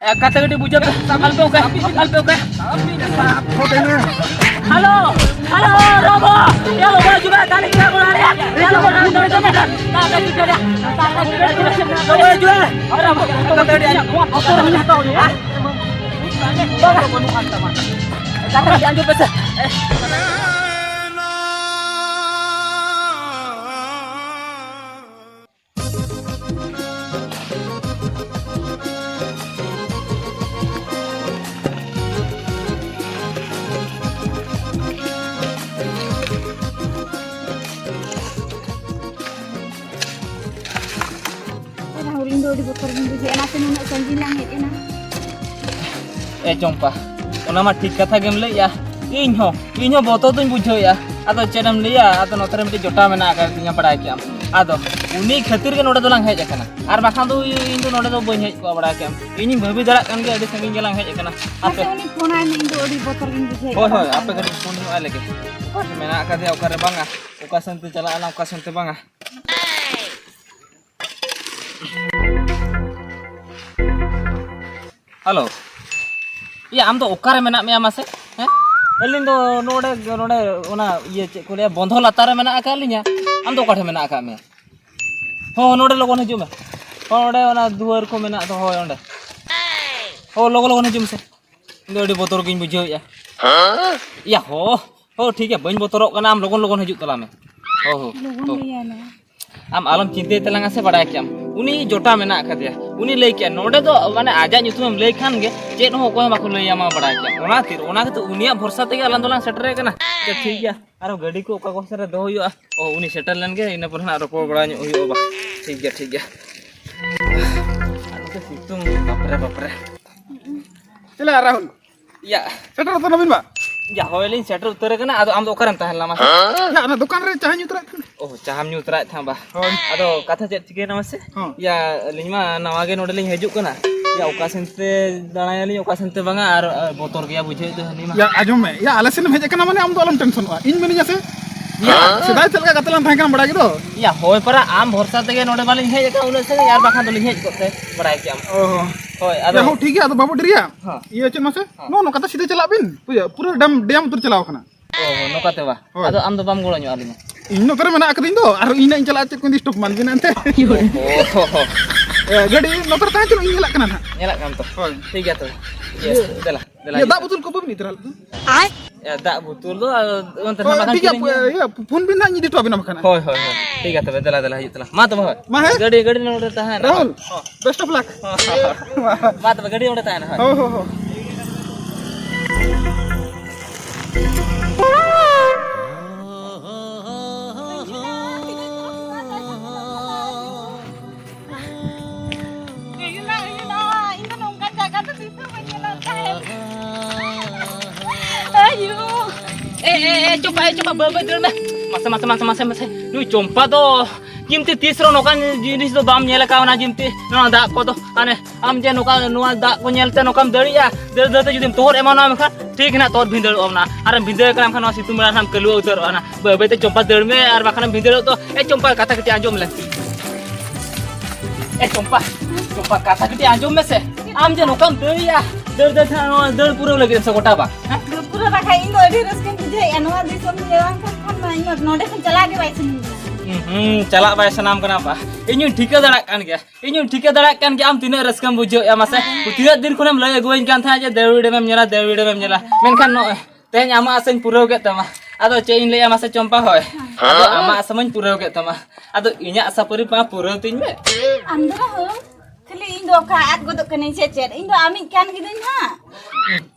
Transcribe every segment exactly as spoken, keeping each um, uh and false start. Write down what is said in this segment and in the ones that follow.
ᱮ, ᱠᱟᱛᱷᱟ ᱠᱟᱹᱴᱤᱡ ᱵᱩᱡᱷᱟᱹᱣ ᱯᱮ, ᱟᱞᱯᱮ ᱚᱠᱟ, ᱟᱞᱯᱮ ᱚᱠᱟ᱾ ᱦᱮᱞᱳ, ᱦᱮᱞᱳ, ᱨᱚᱵᱚ, ᱦᱮᱞᱳ, ᱵᱚᱞ ᱡᱩᱵᱟ, ᱛᱟᱞᱤ ᱠᱷᱮᱞᱟ ᱠᱚ ᱟᱲᱮ, ᱦᱮᱞᱳ, ᱵᱚᱞ ᱡᱩᱵᱟ, ᱛᱟᱞᱤ ᱠᱷᱮᱞᱟ ᱠᱚ ᱟᱲᱮ, ᱵᱚᱞ ᱡᱩᱵᱟ, ᱟᱨ ᱟᱵᱚ ᱠᱟᱛᱷᱟ ᱠᱟᱹᱴᱤᱡ ᱟᱸᱡᱚᱢ, ᱵᱚᱛᱚᱨ ᱦᱚᱸ ᱦᱟᱛᱟᱣ ᱞᱮᱭᱟ᱾ ᱠᱟᱛᱷᱟ ᱠᱟᱹᱴᱤᱡ ᱟᱸᱡᱚᱢ ᱯᱮᱥᱮ᱾ ᱮ ᱨᱟᱦᱩᱞ, ᱤᱧ ᱫᱚ ᱟᱹᱰᱤ ᱵᱚᱛᱚᱨ ᱜᱤᱧ ᱵᱩᱡᱷᱟᱹᱣᱮᱫᱼᱟ, ᱚᱱᱟᱛᱮ ᱱᱩᱱᱟᱹᱜ ᱥᱟᱺᱜᱤᱧ ᱞᱟᱝ ᱦᱮᱡ ᱮᱱᱟ᱾ ᱮ ᱪᱚᱢᱯᱟ, ᱚᱱᱟ ᱢᱟ ᱴᱷᱤᱠ ᱠᱟᱛᱷᱟ ᱜᱮᱢ ᱞᱟᱹᱭᱮᱜᱼᱟ᱾ ᱤᱧ ᱦᱚᱸ, ᱤᱧ ᱦᱚᱸ ᱵᱚᱛᱚᱨ ᱫᱚᱧ ᱵᱩᱡᱷᱟᱹᱣᱮᱫᱼᱟ᱾ ᱟᱫᱚ ᱪᱮᱫ ᱮᱢ ᱞᱟᱹᱭᱟ, ᱟᱫᱚ ᱱᱚᱛᱮ ᱨᱮ ᱢᱤᱫᱴᱤᱡ ᱡᱚᱴᱟᱣ ᱢᱮᱱᱟᱜ ᱟᱠᱟᱫ ᱛᱤᱧᱟ, ᱵᱟᱲᱟᱭ ᱠᱮᱜᱼᱟᱢ᱾ ᱟᱫᱚ ᱩᱱᱤ ᱠᱷᱟᱹᱛᱤᱨ ᱜᱮ ᱱᱚᱰᱮ ᱫᱚᱞᱟᱝ ᱦᱮᱡ ᱟᱠᱟᱱᱟ, ᱟᱨ ᱵᱟᱠᱷᱟᱱ ᱫᱚ ᱤᱧ ᱫᱚ ᱱᱚᱰᱮ ᱫᱚ ᱵᱟᱹᱧ ᱦᱮᱡ ᱠᱚᱜᱼᱟ, ᱵᱟᱲᱟᱭ ᱠᱮᱜᱼᱟᱢ᱾ ᱤᱧᱤᱧ ᱵᱷᱟᱹᱵᱤ ᱫᱟᱲᱮᱭᱟᱜ ᱠᱟᱱ ᱜᱮᱭᱟ, ᱟᱹᱰᱤ ᱥᱟᱺᱜᱤᱧ ᱜᱮᱞᱟᱝ ᱦᱮᱡ ᱟᱠᱟᱱᱟ᱾ ᱟᱯᱮ ᱟᱪᱪᱷᱟ, ᱩᱱᱤ ᱯᱷᱳᱱ ᱟᱭ ᱢᱮ, ᱤᱧ ᱫᱚ ᱟᱹᱰᱤ ᱵᱚᱛᱚᱨ ᱜᱤᱧ ᱵᱩᱡᱷᱟᱹᱣᱮᱫ ᱦᱳᱭ, ᱠᱟᱱᱟ ᱦᱳᱭ, ᱛᱟᱦᱮᱸ ᱟᱯᱮ ᱫᱚ᱾ ᱠᱟᱹᱴᱤᱡ ᱯᱷᱳᱱ ᱧᱚᱜ ᱟᱭ ᱞᱮᱜᱮ᱾ ᱢᱮᱱᱟᱜ ᱟᱠᱟᱫᱮᱭᱟ ᱚᱠᱟᱨᱮ ᱵᱟᱝᱟ, ᱚᱠᱟ ᱥᱮᱱ ᱛᱮ ᱪᱟᱞᱟᱜ ᱟᱞᱟᱝ, ᱚᱠᱟ ᱥᱮᱱ ᱛᱮ ᱵᱟᱝᱟ᱾ ᱦᱮᱞᱳ, ᱤᱭᱟᱹ, ᱟᱢ ᱫᱚ ᱚᱠᱟᱨᱮ ᱢᱮᱱᱟᱜ ᱢᱮᱭᱟ ᱢᱟᱥᱮ? ᱦᱮᱸ, ᱟᱹᱞᱤᱧ ᱫᱚ ᱱᱚᱰᱮ, ᱱᱚᱰᱮ ᱚᱱᱟ ᱤᱭᱟᱹ ᱪᱮᱫ ᱠᱚ ᱞᱟᱹᱭᱟ, ᱵᱚᱱᱫᱷᱚ ᱞᱟᱛᱟᱨ ᱨᱮ ᱢᱮᱱᱟᱜ ᱟᱠᱟᱫ ᱞᱤᱧᱟ᱾ ᱟᱢ ᱫᱚ ᱚᱠᱟ ᱴᱷᱮᱱ ᱢᱮᱱᱟᱜ ᱟᱠᱟᱫ ᱢᱮᱭᱟ? ᱦᱚᱸ, ᱱᱚᱰᱮ ᱞᱚᱜᱚᱱ ᱦᱤᱡᱩᱜ ᱢᱮ᱾ ᱦᱚᱸ, ᱚᱸᱰᱮ ᱚᱱᱟ ᱫᱩᱣᱟᱹᱨ ᱠᱚ ᱢᱮᱱᱟᱜ ᱫᱚ, ᱦᱳᱭ ᱚᱸᱰᱮ᱾ ᱦᱚᱸ, ᱞᱚᱜᱚᱱ ᱞᱚᱜᱚᱱ ᱦᱤᱡᱩᱜ ᱢᱮᱥᱮ᱾ ᱤᱧ ᱫᱚ ᱟᱹᱰᱤ ᱵᱚᱛᱚᱨ ᱜᱤᱧ ᱵᱩᱡᱷᱟᱹᱣᱮᱫᱼᱟ᱾ ᱤᱭᱟ ᱦᱚ, ᱦᱚ, ᱴᱷᱤᱠ ᱜᱮᱭᱟ, ᱵᱟᱹᱧ ᱵᱚᱛᱚᱨᱚᱜ ᱠᱟᱱᱟ, ᱟᱢ ᱞᱚᱜᱚᱱ ᱞᱚᱜᱚᱱ ᱦᱤᱡᱩᱜ ᱛᱟᱞᱟᱝ ᱢᱮ᱾ ᱦᱚ, ᱦᱚ, ᱞᱚᱜᱚᱱ ᱦᱚ᱾ ᱞᱟᱹᱭᱟᱭ ᱢᱮ᱾ ᱟᱢ ᱟᱞᱚᱢ ᱪᱤᱱᱛᱟᱹᱭ ᱛᱟᱞᱟᱝᱟ ᱥᱮ, ᱵᱟᱲᱟᱭ ᱠᱮᱜᱼᱟᱢ, ᱩᱱᱤ ᱡᱚᱴᱟ ᱢᱮᱱᱟᱜ ᱟᱠᱟᱫᱮᱭᱟ, ᱩᱱᱤ ᱞᱟᱹᱭ ᱠᱮᱜᱼᱟ, ᱱᱚᱰᱮ ᱫᱚ ᱢᱟᱱᱮ ᱟᱡᱟᱜ ᱧᱩᱛᱩᱢᱮᱢ ᱞᱟᱹᱭ ᱠᱷᱟᱱ ᱜᱮ ᱪᱮᱫ ᱦᱚᱸ ᱚᱠᱚᱭ ᱦᱚᱸ ᱵᱟᱠᱚ ᱞᱟᱹᱭ ᱟᱢᱟ, ᱵᱟᱲᱟᱭ ᱠᱮᱜᱼᱟᱢ᱾ ᱚᱱᱟ ᱠᱷᱟᱹᱛᱤᱨ, ᱚᱱᱟ ᱠᱷᱟᱹᱛᱤᱨ ᱩᱱᱤᱭᱟᱜ ᱵᱷᱚᱨᱥᱟ ᱛᱮᱜᱮ ᱟᱞᱟᱝ ᱫᱚᱞᱟᱝ ᱥᱮᱴᱮᱨ ᱟᱠᱟᱱᱟ᱾ ᱟᱪᱪᱷᱟ, ᱴᱷᱤᱠ ᱜᱮᱭᱟ, ᱟᱨᱦᱚᱸ ᱜᱟᱹᱰᱤ ᱠᱚ ᱚᱠᱟ ᱠᱚ ᱥᱮᱫ ᱨᱮ ᱫᱚᱦᱚ ᱦᱩᱭᱩᱜᱼᱟ᱾ ᱚ, ᱩᱱᱤ ᱥᱮᱴᱮᱨ ᱞᱮᱱ ᱜᱮ, ᱤᱱᱟᱹ ᱯᱚᱨᱮ ᱦᱟᱸᱜ ᱨᱚᱯᱚᱲ ᱵᱟᱲᱟ ᱧᱚᱜ ᱦᱩᱭᱩᱜᱼᱟ ᱵᱟ᱾ ᱴᱷᱤᱠ ᱜᱮᱭᱟ, ᱴᱷᱤᱠ ᱜᱮᱭᱟ᱾ ᱟᱨ ᱱᱚᱛᱮ ᱥᱤᱛᱩᱝ, ᱵᱟᱯᱨᱮ, ᱵᱟᱯᱨᱮ᱾ ᱪᱮᱞᱮ ᱨᱟᱦᱩᱞ? ᱭᱟ᱾ ᱥᱮᱴᱮᱨ ᱩᱛᱟᱹᱨ ᱱᱟᱵᱤᱱ ᱵᱟ? ᱭᱟ, ᱦᱳᱭ, ᱞᱤᱧ ᱥᱮᱴᱮᱨ ᱩᱛᱟᱹᱨ ᱟᱠᱟᱱᱟ᱾ ᱟᱫᱚ ᱟᱢ ᱫᱚ ᱚᱠᱟᱨᱮᱢ ᱛᱟᱦᱮᱸ ᱞᱮᱱᱟ ᱢᱟᱥᱮ? ᱭᱟ, ᱚᱱᱟ ᱫᱚᱠᱟᱱ ᱨᱮ ᱪᱟᱦᱟᱧ ᱧᱩ ᱛᱚᱨᱟᱭᱮᱫ ᱛᱟᱦᱮᱸᱫ᱾ ᱚ, ᱪᱟᱦᱟᱢ ᱧᱩ ᱛᱚᱨᱟᱭᱮᱫ ᱛᱟᱦᱮᱸᱫ ᱵᱟ? ᱦᱳᱭ᱾ ᱟᱫᱚ ᱠᱟᱛᱷᱟ ᱪᱮᱫ ᱪᱤᱠᱟᱹᱭᱮᱱᱟ ᱢᱟᱥᱮ? ᱦᱚᱸ᱾ ᱭᱟ, ᱟᱹᱞᱤᱧ ᱢᱟ ᱱᱟᱣᱟ ᱜᱮ ᱱᱚᱰᱮ ᱞᱤᱧ ᱦᱤᱡᱩᱜ ᱠᱟᱱᱟ᱾ ᱭᱟ, ᱚᱠᱟ ᱥᱮᱱ ᱛᱮ ᱫᱟᱬᱟᱭᱟᱞᱤᱧ, ᱚᱠᱟ ᱥᱮᱱ ᱛᱮ ᱵᱟᱝᱟ, ᱟᱨ, ᱟᱨ ᱵᱚᱛᱚᱨ ᱜᱮᱭᱟ ᱵᱩᱡᱷᱟᱹᱣᱮᱫ ᱫᱚ ᱦᱟᱹᱱᱤ ᱢᱟ᱾ ᱭᱟ, ᱟᱸᱡᱚᱢ ᱢᱮ᱾ ᱭᱟ, ᱟᱞᱮ ᱥᱮᱱ ᱮᱢ ᱦᱮᱡ ᱟᱠᱟᱱᱟ ᱢᱟᱱᱮ ᱟᱢ ᱫᱚ ᱟᱞᱚᱢ ᱴᱮᱱᱥᱚᱱᱚᱜᱼᱟ᱾ ᱤᱧ ᱢᱤᱱᱟᱹᱧᱟ ᱥᱮ? ᱭᱟ, ᱦᱮᱸ? ᱥᱮᱫᱟᱭ ᱪᱮᱫ ᱞᱮᱠᱟ ᱜᱟᱛᱮ ᱞᱟᱝ ᱛᱟᱦᱮᱸ ᱠᱟᱱᱟ ᱵᱟᱲᱟᱭ ᱜᱮᱫᱚ? ᱭᱟ, ᱦᱳᱭ ᱯᱟᱨᱟ, ᱟᱢ ᱵᱷᱚᱨᱥᱟ ᱛᱮᱜᱮ ᱱᱚᱰᱮ ᱢᱟᱞᱤᱧ ᱦᱮᱡ ᱟᱠᱟᱱ ᱩᱱᱟᱹᱜ ᱥᱟᱺᱜᱤᱧ, ᱟᱨ ᱵᱟᱠᱷᱟᱱ ᱫᱚᱞᱤᱧ ᱦᱮᱡ ᱠᱚᱜ ᱛᱮ, ᱵᱟᱲᱟᱭ ᱠᱮᱜᱼᱟᱢ᱾ ᱚ᱾ ᱦᱳᱭ, ᱟᱫᱚ ᱦᱚᱸ ᱴᱷᱤᱠ ᱜᱮᱭᱟ, ᱟᱫᱚ ᱵᱟᱹᱵᱩ ᱰᱮᱨᱤᱭᱟ᱾ ᱦᱚᱸ᱾ ᱤᱭᱟᱹ ᱪᱮᱫ ᱢᱟᱥᱮ? ᱦᱚᱸ᱾ ᱱᱚᱜᱼᱚ ᱱᱚᱝᱠᱟ ᱛᱮ ᱥᱤᱫᱷᱟᱹ ᱪᱟᱞᱟᱜ ᱵᱤᱱ, ᱵᱩᱡᱷᱟᱹᱣ, ᱯᱩᱨᱟᱹ ᱰᱮᱢ, ᱰᱮᱢ ᱩᱛᱟᱹᱨ ᱪᱟᱞᱟᱣ ᱠᱟᱱᱟ᱾ ᱚ, ᱱᱚᱝᱠᱟ ᱛᱮ ᱵᱟ? ᱦᱳᱭ᱾ ᱟᱫᱚ ᱟᱢ ᱫᱚ ᱵᱟᱢ ᱜᱚᱲᱚ ᱧᱚᱜ ᱟᱹᱞᱤᱧᱟ? ᱤᱧ ᱱᱚᱛᱮ ᱨᱮ ᱢᱮᱱᱟᱜ ᱟᱠᱟᱫᱤᱧ ᱫᱚ, ᱟᱨ ᱤᱧ ᱱᱟᱜ ᱤᱧ ᱪᱟᱞᱟᱜᱼᱟ, ᱪᱮᱫ ᱠᱚᱧ disturb ᱢᱟᱱ ᱵᱤᱱᱟ ᱮᱱᱛᱮ᱾ ᱚ, ᱦᱚ, ᱦᱚ᱾ ᱮ, ᱜᱟᱹᱰᱤ ᱱᱚᱛᱮ ᱨᱮ ᱛᱟᱦᱮᱸ ᱦᱚᱪᱚᱱ, ᱤᱧ ᱧᱮᱞᱟᱜ ᱠᱟᱱᱟ ᱱᱟᱦᱟᱜ᱾ ᱧᱮᱞᱟᱜ ᱠᱟᱱᱟᱢ ᱛᱚ? ᱦᱳᱭ᱾ ᱴᱷᱤᱠ ᱜᱮᱭᱟ ᱛᱚᱵᱮ᱾ ᱤᱭᱟᱹ, ᱫᱮᱞᱟ, ᱫᱮᱞᱟ, ᱤᱭᱟᱹ, ᱦᱤᱡᱩᱜ ᱫᱟᱜ ᱛᱟᱞᱟᱝ᱾ ᱵᱳᱛᱚᱞ ᱠᱚ ᱵᱟᱹᱵᱤᱱ ᱤᱫᱤ ᱛᱚᱨᱟ ᱞᱮᱫ ᱫᱚ? ᱮ, ᱫᱟᱜ ᱵᱳᱛᱚᱞ ᱫᱚ, ᱟᱫᱚ ᱚᱱᱛᱮ ᱦᱳᱭ, ᱱᱟᱜ ᱵᱟᱠᱷᱟᱱ ᱴᱷᱤᱠ ᱜᱮᱭᱟ, ᱠᱤᱨᱤᱧ ᱯᱷᱳ-, ᱦᱩᱭᱩᱜᱼᱟ᱾ ᱤᱭᱟᱹ, ᱯᱷᱳᱱ ᱵᱤᱱ ᱱᱟᱦᱟᱜ, ᱤᱧ ᱤᱫᱤ ᱦᱚᱴᱚ ᱟᱵᱤᱱᱟ ᱵᱟᱠᱷᱟᱱ ᱦᱟᱸᱜ᱾ ᱦᱳᱭ, ᱦᱳᱭ, ᱦᱳᱭ᱾ ᱴᱷᱤᱠ ᱜᱮᱭᱟ ᱛᱚᱵᱮ, ᱫᱮᱞᱟ, ᱫᱮᱞᱟ, ᱦᱤᱡᱩᱜ ᱛᱟᱞᱟᱝ᱾ ᱢᱟ ᱛᱚᱵᱮ, ᱦᱳᱭ᱾ ᱢᱟ ᱦᱮᱸ? ᱜᱟᱹᱰᱤ, ᱜᱟᱹᱰᱤ ᱱᱚᱰᱮ ᱛᱟᱦᱮᱱᱟ᱾ ᱨᱟᱦᱩᱞ, ᱦᱚᱸ᱾ Best of luck᱾ ᱦᱚᱸ, ᱦᱚᱸ, ᱦᱚᱸ᱾ ᱢᱟ ᱛᱚᱵᱮ, ᱜᱟᱹᱰᱤ ᱚᱸᱰᱮ ᱛᱟᱦᱮᱱᱟ, ᱦᱳᱭ᱾ ᱦᱳᱭ, ᱦᱳᱭ, ᱦᱳᱭ᱾ ᱤᱧ ᱫᱚ ᱱᱚᱝᱠᱟᱱ ᱡᱟᱭᱜᱟ ᱫᱚ ᱛᱤᱥ ᱦᱚᱸ ᱵᱟᱹᱧ ᱧᱮᱞ ᱛᱟᱦᱮᱸᱫ᱾ ᱟᱭᱳ! ᱮ, ᱮ, ᱮ, ᱪᱚᱢᱯᱟ, ᱮ, ᱪᱚᱢᱯᱟ, ᱵᱟᱹᱭ, ᱵᱟᱹᱭ ᱫᱟᱹᱲ ᱢᱮ᱾ ᱢᱟᱥᱮ, ᱢᱟᱥᱮ, ᱢᱟᱥᱮ, ᱢᱟᱥᱮ, ᱢᱟᱥᱮ᱾ ᱱᱩᱭ ᱪᱚᱢᱯᱟ ᱫᱚ ᱪᱤᱢᱛᱤ ᱛᱤᱥ ᱨᱮᱦᱚᱸ ᱱᱚᱝᱠᱟᱱ ᱡᱤᱱᱤᱥ ᱫᱚ ᱵᱟᱢ ᱧᱮᱞ ᱟᱠᱟᱣᱱᱟ, ᱪᱤᱢᱛᱤ ᱱᱚᱣᱟ ᱫᱟᱜ ᱠᱚᱫᱚ᱾ ᱦᱟᱱᱮ ᱟᱢ ᱡᱮ ᱱᱚᱝᱠᱟ ᱱᱚᱣᱟ ᱫᱟᱜ ᱠᱚ ᱧᱮᱞᱛᱮ ᱱᱚᱝᱠᱟᱢ ᱫᱟᱹᱲᱤᱜᱼᱟ, ᱫᱟᱹᱲ, ᱫᱟᱹᱲ ᱛᱮ ᱡᱩᱫᱤᱢ ᱛᱚᱦᱚᱫ ᱮᱢᱟᱱᱚᱜᱼᱟ, ᱢᱮᱱᱠᱷᱟᱱ ᱴᱷᱤᱠ ᱱᱟᱜ ᱛᱚᱦᱚᱫ ᱵᱷᱤᱸᱫᱟᱹᱲᱚᱜᱼᱟ ᱚᱱᱟ᱾ ᱟᱨᱮᱢ ᱵᱷᱤᱸᱫᱟᱹᱲ ᱠᱟᱱᱟ, ᱢᱮᱱᱠᱷᱟᱱ ᱱᱚᱣᱟ ᱥᱤᱛᱩᱝ ᱵᱮᱲᱟ ᱱᱟᱜ ᱮᱢ ᱠᱟᱹᱞᱩᱣᱟᱹ ᱩᱛᱟᱹᱨᱚᱜᱼᱟ ᱱᱟᱜ᱾ ᱵᱟᱹᱭ, ᱵᱟᱹᱭ ᱛᱮ ᱪᱚᱢᱯᱟ ᱫᱟᱹᱲ ᱢᱮ, ᱟᱨ ᱵᱟᱠᱷᱟᱱᱮᱢ ᱵᱷᱤᱸᱫᱟᱹᱲᱚᱜ ᱫᱚ᱾ ᱮ ᱪᱚᱢᱯᱟ, ᱠᱟᱛᱷᱟ ᱠᱟᱹᱴᱤᱡ ᱟᱸᱡᱚᱢ ᱞᱮ᱾ ᱮ ᱪᱚᱢᱯᱟ, ᱪᱚᱢᱯᱟ, ᱠᱟᱛᱷᱟ ᱠᱟᱹᱴᱤᱡ ᱟᱸᱡᱚᱢ ᱢᱮᱥᱮ᱾ ᱟᱢ ᱡᱮ ᱱᱚᱝᱠᱟᱢ ᱫᱟᱹᱲᱤᱜᱼᱟ, ᱫᱟᱹᱲ, ᱫᱟᱹᱲ ᱛᱮ ᱱᱚᱣᱟ ᱫᱟᱹᱲ ᱯᱩᱨᱟᱹᱣ ᱞᱟᱹᱜᱤᱫ ᱮᱢ ᱥᱮ ᱜᱚᱴᱟ ᱵᱟᱝ? ᱦᱮᱸ? ᱫᱩᱨ ᱯᱩᱨᱟᱹ ᱵᱟᱠᱷᱟᱡ ᱤᱧ ᱫᱚ ᱟᱹᱰᱤ ᱨᱟᱹᱥᱠᱟᱹᱧ ᱵᱩᱡᱷᱟᱹᱣᱮᱫᱼᱟ ᱱᱚᱣᱟ ᱫᱤᱥᱚᱢ ᱨᱮ ᱵᱟᱝ ᱠᱷᱟᱱ ᱢᱟ ᱤᱧ ᱫᱚ ᱱᱚᱰᱮ ᱠᱷᱚᱱ ᱪᱟᱞᱟᱜ ᱜᱮ ᱵᱟᱭ ᱥᱟᱱᱟᱧ ᱠᱟᱱᱟ᱾ ᱦᱩᱸ, ᱦᱩᱸ, ᱪᱟᱞᱟᱜ ᱵᱟᱭ ᱥᱟᱱᱟᱢ ᱠᱟᱱᱟ ᱵᱟ? ᱤᱧ ᱦᱚᱸᱧ ᱴᱷᱤᱠᱟᱹ ᱫᱟᱲᱮᱭᱟᱜ ᱠᱟᱱ ᱜᱮᱭᱟ, ᱤᱧ ᱦᱚᱸᱧ ᱴᱷᱤᱠᱟᱹ ᱫᱟᱲᱮᱭᱟᱜ ᱠᱟᱱ ᱜᱮᱭᱟ ᱟᱢ ᱛᱤᱱᱟᱹᱜ ᱨᱟᱹᱥᱠᱟᱹᱢ ᱵᱩᱡᱷᱟᱹᱣᱮᱫᱼᱟ ᱢᱟᱥᱮ᱾ ᱛᱤᱱᱟᱹᱜ ᱫᱤᱱ ᱠᱷᱚᱱᱮᱢ ᱞᱟᱹᱭ ᱟᱹᱜᱩᱣᱟᱹᱧ ᱠᱟᱱ ᱛᱟᱦᱮᱸᱫ ᱡᱮ ᱫᱮᱣᱤ ᱰᱮᱢᱮᱢ ᱧᱮᱞᱟ, ᱫᱮᱣᱤ ᱰᱮᱢᱮᱢ ᱧᱮᱞᱟ, ᱢᱮᱱᱠᱷᱟᱱ ᱱᱚᱜᱼᱚᱭ ᱛᱮᱦᱮᱧ ᱟᱢᱟᱜ ᱟᱥᱟᱧ ᱯᱩᱨᱟᱹᱣ ᱠᱮᱫ ᱛᱟᱢᱟ᱾ ᱟᱫᱚ ᱪᱮᱫ ᱤᱧ ᱞᱟᱹᱭᱟ ᱢᱟᱥᱮ ᱪᱚᱢᱯᱟ ᱦᱚᱭ, ᱟᱫᱚ ᱟᱢᱟᱜ ᱟᱥᱟ ᱢᱟᱧ ᱯᱩᱨᱟᱹᱣ ᱠᱮᱫ ᱛᱟᱢᱟ, ᱟᱫᱚ ᱤᱧᱟᱹᱜ ᱟᱥᱟ ᱯᱩᱨᱤ ᱢᱟ ᱯᱩᱨᱟᱹᱣ ᱛᱤᱧ ᱢᱮ᱾ ᱟᱢ ᱫᱚ ᱨᱟᱦᱩᱞ, ᱠᱷᱟᱹᱞᱤ ᱤᱧ ᱫᱚ ᱚᱠᱟ ᱟᱫ ᱜᱚᱫᱚᱜ ᱠᱟᱹᱱᱟᱹᱧ ᱥᱮ ᱪᱮᱫ? ᱤᱧ ᱫᱚ ᱟᱢᱤᱡ ᱠᱟᱱ ᱜᱤᱫᱟᱹᱧ ᱦᱟᱸᱜ᱾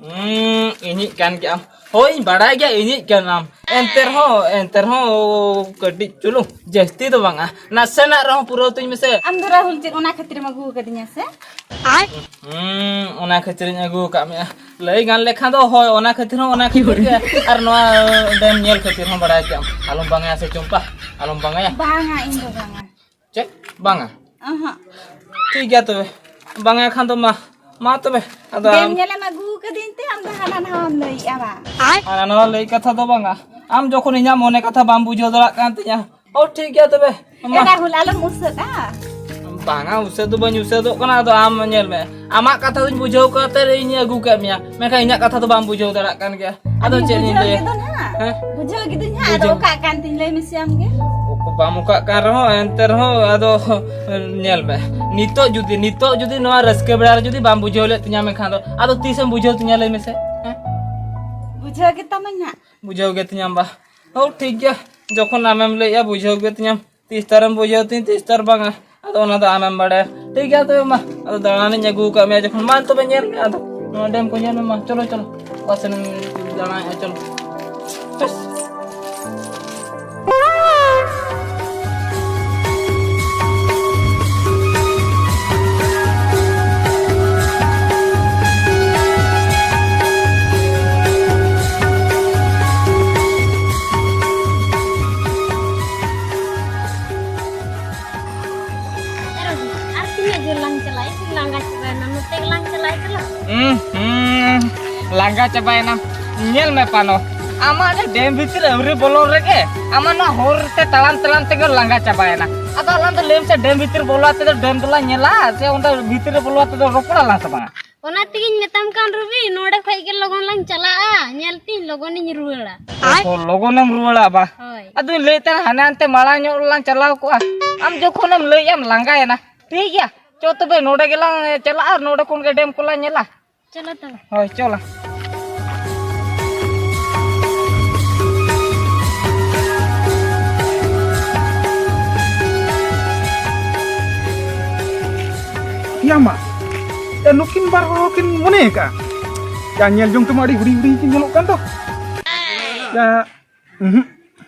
ᱦᱩᱸ, ᱤᱧᱤᱡ ᱠᱟᱱ ᱜᱮᱭᱟᱢ? ᱦᱳᱭ, ᱤᱧ ᱵᱟᱲᱟᱭ ᱜᱮᱭᱟ ᱤᱧᱤᱡ ᱠᱟᱱᱟᱢ᱾ ᱮᱱᱛᱮ ᱨᱮᱦᱚᱸ, ᱮᱱᱛᱮ ᱨᱮᱦᱚᱸ ᱠᱟᱹᱴᱤᱡ ᱪᱩᱞᱩᱝ ᱡᱟᱹᱥᱛᱤ ᱫᱚ ᱵᱟᱝᱟ, ᱱᱟᱥᱮᱱᱟᱜ ᱨᱮᱦᱚᱸ ᱯᱩᱨᱟᱹᱣ ᱛᱤᱧ ᱢᱮᱥᱮ᱾ ᱟᱢ ᱫᱚ ᱨᱟᱦᱩᱞ ᱪᱮᱫ ᱚᱱᱟ ᱠᱷᱟᱹᱛᱤᱨᱮᱢ ᱟᱹᱜᱩ ᱟᱠᱟᱫᱤᱧᱟ ᱥᱮ? ᱦᱩᱸ, ᱚᱱᱟ ᱠᱷᱟᱹᱛᱤᱨᱤᱧ ᱟᱹᱜᱩ ᱟᱠᱟᱫ ᱢᱮᱭᱟ᱾ ᱞᱟᱹᱭ ᱜᱟᱱ ᱞᱮᱠᱷᱟᱱ ᱫᱚ ᱦᱳᱭ, ᱚᱱᱟ ᱠᱷᱟᱹᱛᱤᱨ ᱦᱚᱸ, ᱚᱱᱟ ᱠᱷᱟᱹᱛᱤᱨ ᱜᱮ᱾ ᱟᱨ ᱱᱚᱣᱟ ᱰᱮᱢ ᱧᱮᱞ ᱠᱷᱟᱹᱛᱤᱨ ᱦᱚᱸ ᱵᱟᱲᱟᱭ ᱠᱮᱜᱼᱟᱢ᱾ ᱟᱞᱚᱢ ᱵᱟᱝᱟᱭᱟ ᱥᱮ ᱪᱚᱢᱯᱟ, ᱟᱞᱚᱢ ᱵᱟᱝᱟᱭᱟ᱾ ᱵᱟᱝᱟ, ᱤᱧ ᱫᱚ ᱵᱟᱝᱟ᱾ ᱪᱮᱫ? ᱵᱟᱝᱟ? ᱚᱦᱚᱸ᱾ ᱴᱷᱤᱠ ᱜᱮᱭᱟ ᱛᱚᱵᱮ, ᱵᱟᱝᱟ ᱠᱷᱟᱱ ᱫᱚ ᱢᱟ, ᱢᱟ ᱛᱚᱵᱮ᱾ ᱟᱫᱚ ᱰᱮᱢ ᱟᱢ ᱧᱮᱞᱮᱢ ᱟᱹᱜᱩ ᱠᱟᱹᱫᱤᱧ ᱛᱮ ᱟᱢ ᱫᱚ ᱦᱟᱱᱟ ᱱᱟᱣᱟᱢ ᱞᱟᱹᱭᱮᱜᱼᱟ ᱵᱟᱝ? ᱦᱟᱱᱟ ᱱᱟᱣᱟ ᱞᱟᱹᱭ ᱠᱟᱛᱷᱟ ᱫᱚ ᱵᱟᱝᱟ, ᱟᱢ ᱡᱚᱠᱷᱚᱱ ᱤᱧᱟᱹᱜ ᱢᱚᱱᱮ ᱠᱟᱛᱷᱟ ᱵᱟᱢ ᱵᱩᱡᱷᱟᱹᱣ ᱫᱟᱲᱮᱭᱟᱜ ᱠᱟᱱ ᱛᱤᱧᱟᱹ, ᱚ, ᱴᱷᱤᱠ ᱜᱮᱭᱟ ᱛᱚᱵᱮ᱾ ᱢᱟ᱾ ᱮ ᱨᱟᱦᱩᱞ, ᱟᱞᱚᱢ ᱩᱥᱟᱹᱫᱼᱟ᱾ ᱵᱟᱝᱟ, ᱩᱥᱟᱹᱫ ᱫᱚ ᱵᱟᱹᱧ ᱩᱥᱟᱹᱫᱚᱜ ᱠᱟᱱᱟ᱾ ᱟᱫᱚ ᱟᱢ ᱧᱮᱞ ᱢᱮ, ᱟᱢᱟᱜ ᱠᱟᱛᱷᱟ ᱫᱚᱧ ᱵᱩᱡᱷᱟᱹᱣ ᱠᱟᱛᱮ ᱤᱧ ᱟᱹᱜᱩ ᱠᱮᱫ ᱢᱮᱭᱟ, ᱢᱮᱱᱠᱷᱟᱱ ᱤᱧᱟᱹᱜ ᱠᱟᱛᱷᱟ ᱫᱚ ᱵᱟᱢ ᱵᱩᱡᱷᱟᱹᱣ ᱫᱟᱲᱮᱭᱟᱜ ᱠᱟᱱ ᱜᱮᱭᱟ᱾ ᱟᱫᱚ ᱪᱮᱫ ᱤᱧ ᱵᱩᱡᱷᱟᱹᱣ ᱞᱟᱹᱭᱟ? ᱜᱮᱫᱚ ᱱᱟᱦᱟᱜ᱾ ᱦᱮᱸ? ᱵᱩᱡᱷᱟᱹᱣ ᱜᱮᱫᱚᱧ ᱦᱟᱸᱜ, ᱟᱨ ᱵᱩᱡᱷᱟᱹᱣ᱾ ᱚᱠᱟᱜ ᱠᱟᱱ ᱛᱤᱧ ᱞᱟᱹᱭ ᱢᱮᱥᱮ ᱟᱢ ᱜᱮ᱾ ᱚᱠᱚ-, ᱵᱟᱢ ᱚᱠᱟᱜ ᱠᱟᱱ ᱨᱮᱦᱚᱸ, ᱮᱱᱛᱮ ᱨᱮᱦᱚᱸ ᱟᱫᱚ ᱧᱮᱞ ᱢᱮ, ᱱᱤᱛᱚᱜ ᱡᱩᱫᱤ, ᱱᱤᱛᱚᱜ ᱡᱩᱫᱤ ᱱᱚᱣᱟ ᱨᱟᱹᱥᱠᱟᱹ ᱵᱮᱲᱟ ᱨᱮ ᱡᱩᱫᱤ ᱵᱟᱢ ᱵᱩᱡᱷᱟᱹᱣ ᱞᱮᱫ ᱛᱤᱧᱟ, ᱢᱮᱱᱠᱷᱟᱱ ᱫᱚ ᱟᱫᱚ ᱛᱤᱥᱮᱢ ᱵᱩᱡᱷᱟᱹᱣ ᱛᱤᱧᱟ ᱞᱟᱹᱭ ᱢᱮᱥᱮ? ᱦᱮᱸ? ᱵᱩᱡᱷᱟᱹᱣ ᱜᱮ ᱛᱟᱢᱟᱹᱧ ᱦᱟᱸᱜ᱾ ᱵᱩᱡᱷᱟᱹᱣ ᱜᱮ ᱛᱤᱧᱟᱢ ᱵᱟ᱾ ᱦᱳ, ᱴᱷᱤᱠ ᱜᱮᱭᱟ, ᱡᱚᱠᱷᱚᱱ ᱟᱢᱮᱢ ᱞᱟᱹᱭᱮᱜᱼᱟ, ᱵᱩᱡᱷᱟᱹᱣ ᱜᱮ ᱛᱤᱧᱟᱢ᱾ ᱛᱤᱥ ᱛᱟᱨᱮᱢ ᱵᱩᱡᱷᱟᱹᱣ ᱛᱤᱧ, ᱛᱤᱥ ᱛᱟᱨ ᱵᱟᱝᱟ, ᱟᱫᱚ ᱚᱱᱟ ᱫᱚ ᱟᱢᱮᱢ ᱵᱟᱲᱟᱭᱟ᱾ ᱴᱷᱤᱠ ᱜᱮᱭᱟ ᱛᱚᱵᱮ ᱢᱟ, ᱟᱫᱚ ᱫᱟᱬᱟᱱᱤᱧ ᱟᱹᱜᱩ ᱟᱠᱟᱫ ᱢᱮᱭᱟ ᱡᱚᱠᱷᱚᱱ, ᱢᱟ ᱛᱚᱵᱮ ᱧᱮᱞ ᱢᱮ, ᱟᱫᱚ ᱱᱚᱣᱟ ᱰᱮᱢ ᱠᱚ ᱧᱮᱞ ᱢᱮ ᱢᱟ᱾ ᱪᱚᱞᱚ, ᱪᱚᱞᱚ, ᱚᱠᱟ ᱥᱮᱱ ᱮᱢ ᱫᱟᱬᱟᱭᱮᱫᱼᱟ, ᱪᱚᱞᱚ᱾ ᱟᱨ ᱛᱤᱱᱟᱹᱜ ᱡᱳᱨ ᱞᱟᱝ ᱪᱟᱞᱟᱜᱼᱟ? ᱤᱧ ᱞᱟᱸᱜᱟ ᱪᱟᱵᱟᱭᱮᱱᱟ, ᱱᱚᱛᱮ ᱜᱮᱞᱟᱝ ᱪᱟᱞᱟᱜᱼᱟ, ᱪᱚᱞᱚ᱾ ᱦᱩᱸ, ᱦᱩᱸ, ᱞᱟᱸᱜᱟ ᱪᱟᱵᱟᱭᱮᱱᱟᱢ᱾ ᱧᱮᱞ ᱢᱮ ᱯᱟᱱᱚ, ᱟᱢᱟᱜ ᱚᱱᱟ ᱰᱮᱢ ᱵᱷᱤᱛᱤᱨ ᱟᱹᱣᱨᱤ ᱵᱚᱞᱚ ᱨᱮᱜᱮ ᱟᱢᱟᱜ ᱱᱚᱣᱟ ᱦᱚᱨ ᱛᱮ ᱛᱟᱲᱟᱢ ᱛᱟᱲᱟᱢ ᱛᱮᱜᱮ ᱞᱟᱸᱜᱟ ᱪᱟᱵᱟᱭᱮᱱᱟ᱾ ᱟᱫᱚ ᱟᱞᱟᱝ ᱫᱚ ᱞᱟᱹᱭ ᱢᱮᱥᱮ, ᱰᱮᱢ ᱵᱷᱤᱛᱤᱨ ᱵᱚᱞᱚ ᱠᱟᱛᱮ ᱫᱚ ᱰᱮᱢ ᱫᱚᱞᱟᱝ ᱧᱮᱞᱟ ᱥᱮ ᱚᱸᱰᱮ ᱵᱷᱤᱛᱤᱨ ᱨᱮ ᱵᱚᱞᱚ ᱠᱟᱛᱮ ᱫᱚ ᱨᱚᱯᱚᱲ ᱟᱞᱟᱝ ᱥᱮ ᱵᱟᱝᱟ? ᱚᱱᱟ ᱛᱮᱜᱤᱧ ᱢᱮᱛᱟᱢ ᱠᱟᱱ, ᱨᱩᱵᱤ, ᱱᱚᱰᱮ ᱠᱷᱚᱡ ᱜᱮ ᱞᱚᱜᱚᱱ ᱞᱟᱝ ᱪᱟᱞᱟᱜᱼᱟ, ᱧᱮᱞ ᱛᱤᱧ ᱞᱚᱜᱚᱱᱤᱧ ᱨᱩᱣᱟᱹᱲᱟ᱾ ᱚ, ᱞᱚᱜᱚᱱᱮᱢ ᱨᱩᱣᱟᱹᱲᱟ ᱵᱟ? ᱦᱳᱭ᱾ ᱟᱫᱚᱧ ᱞᱟᱹᱭᱮᱫ ᱛᱟᱦᱮᱱᱟ, ᱦᱟᱱᱮ ᱦᱟᱱᱛᱮ ᱢᱟᱲᱟᱝ ᱧᱚᱜ ᱨᱮᱞᱟᱝ ᱪᱟᱞᱟᱣ ᱠᱚᱜᱼᱟ᱾ ᱟᱢ ᱡᱚᱠᱷᱚᱱᱮᱢ ᱞᱟᱹᱭᱮᱫ ᱮᱢ ᱞᱟᱸᱜᱟᱭᱮᱱᱟ, ᱴᱷᱤᱠ ᱜᱮᱭᱟ, ᱪᱚ ᱛᱚᱵᱮ ᱱᱚᱰᱮ ᱜᱮᱞᱟᱝ ᱪᱟᱞᱟᱜᱼᱟ ᱟᱨ ᱱᱚᱰᱮ ᱠᱷᱚᱱ ᱜᱮ ᱰᱮᱢ ᱠᱚᱞᱟᱝ ᱧᱮᱞᱟ᱾ ᱪᱚᱞᱚ ᱛᱚᱵᱮ᱾ ᱦᱳᱭ, ᱪᱚᱞᱚ᱾ ᱭᱟ ᱢᱟ, ᱭᱟ, ᱱᱩᱠᱤᱱ ᱵᱟᱨ ᱦᱚᱲ ᱠᱤᱱ ᱢᱚᱱᱮ ᱟᱠᱟᱫᱼᱟ? ᱭᱟ, ᱧᱮᱞ ᱡᱚᱝ ᱛᱮᱢᱟ ᱟᱹᱰᱤ ᱦᱩᱰᱤᱧ ᱦᱩᱰᱤᱧ ᱠᱤᱱ ᱧᱮᱞᱚᱜ ᱠᱟᱱ ᱫᱚ᱾ ᱭᱟ, ᱩᱦᱩᱸ,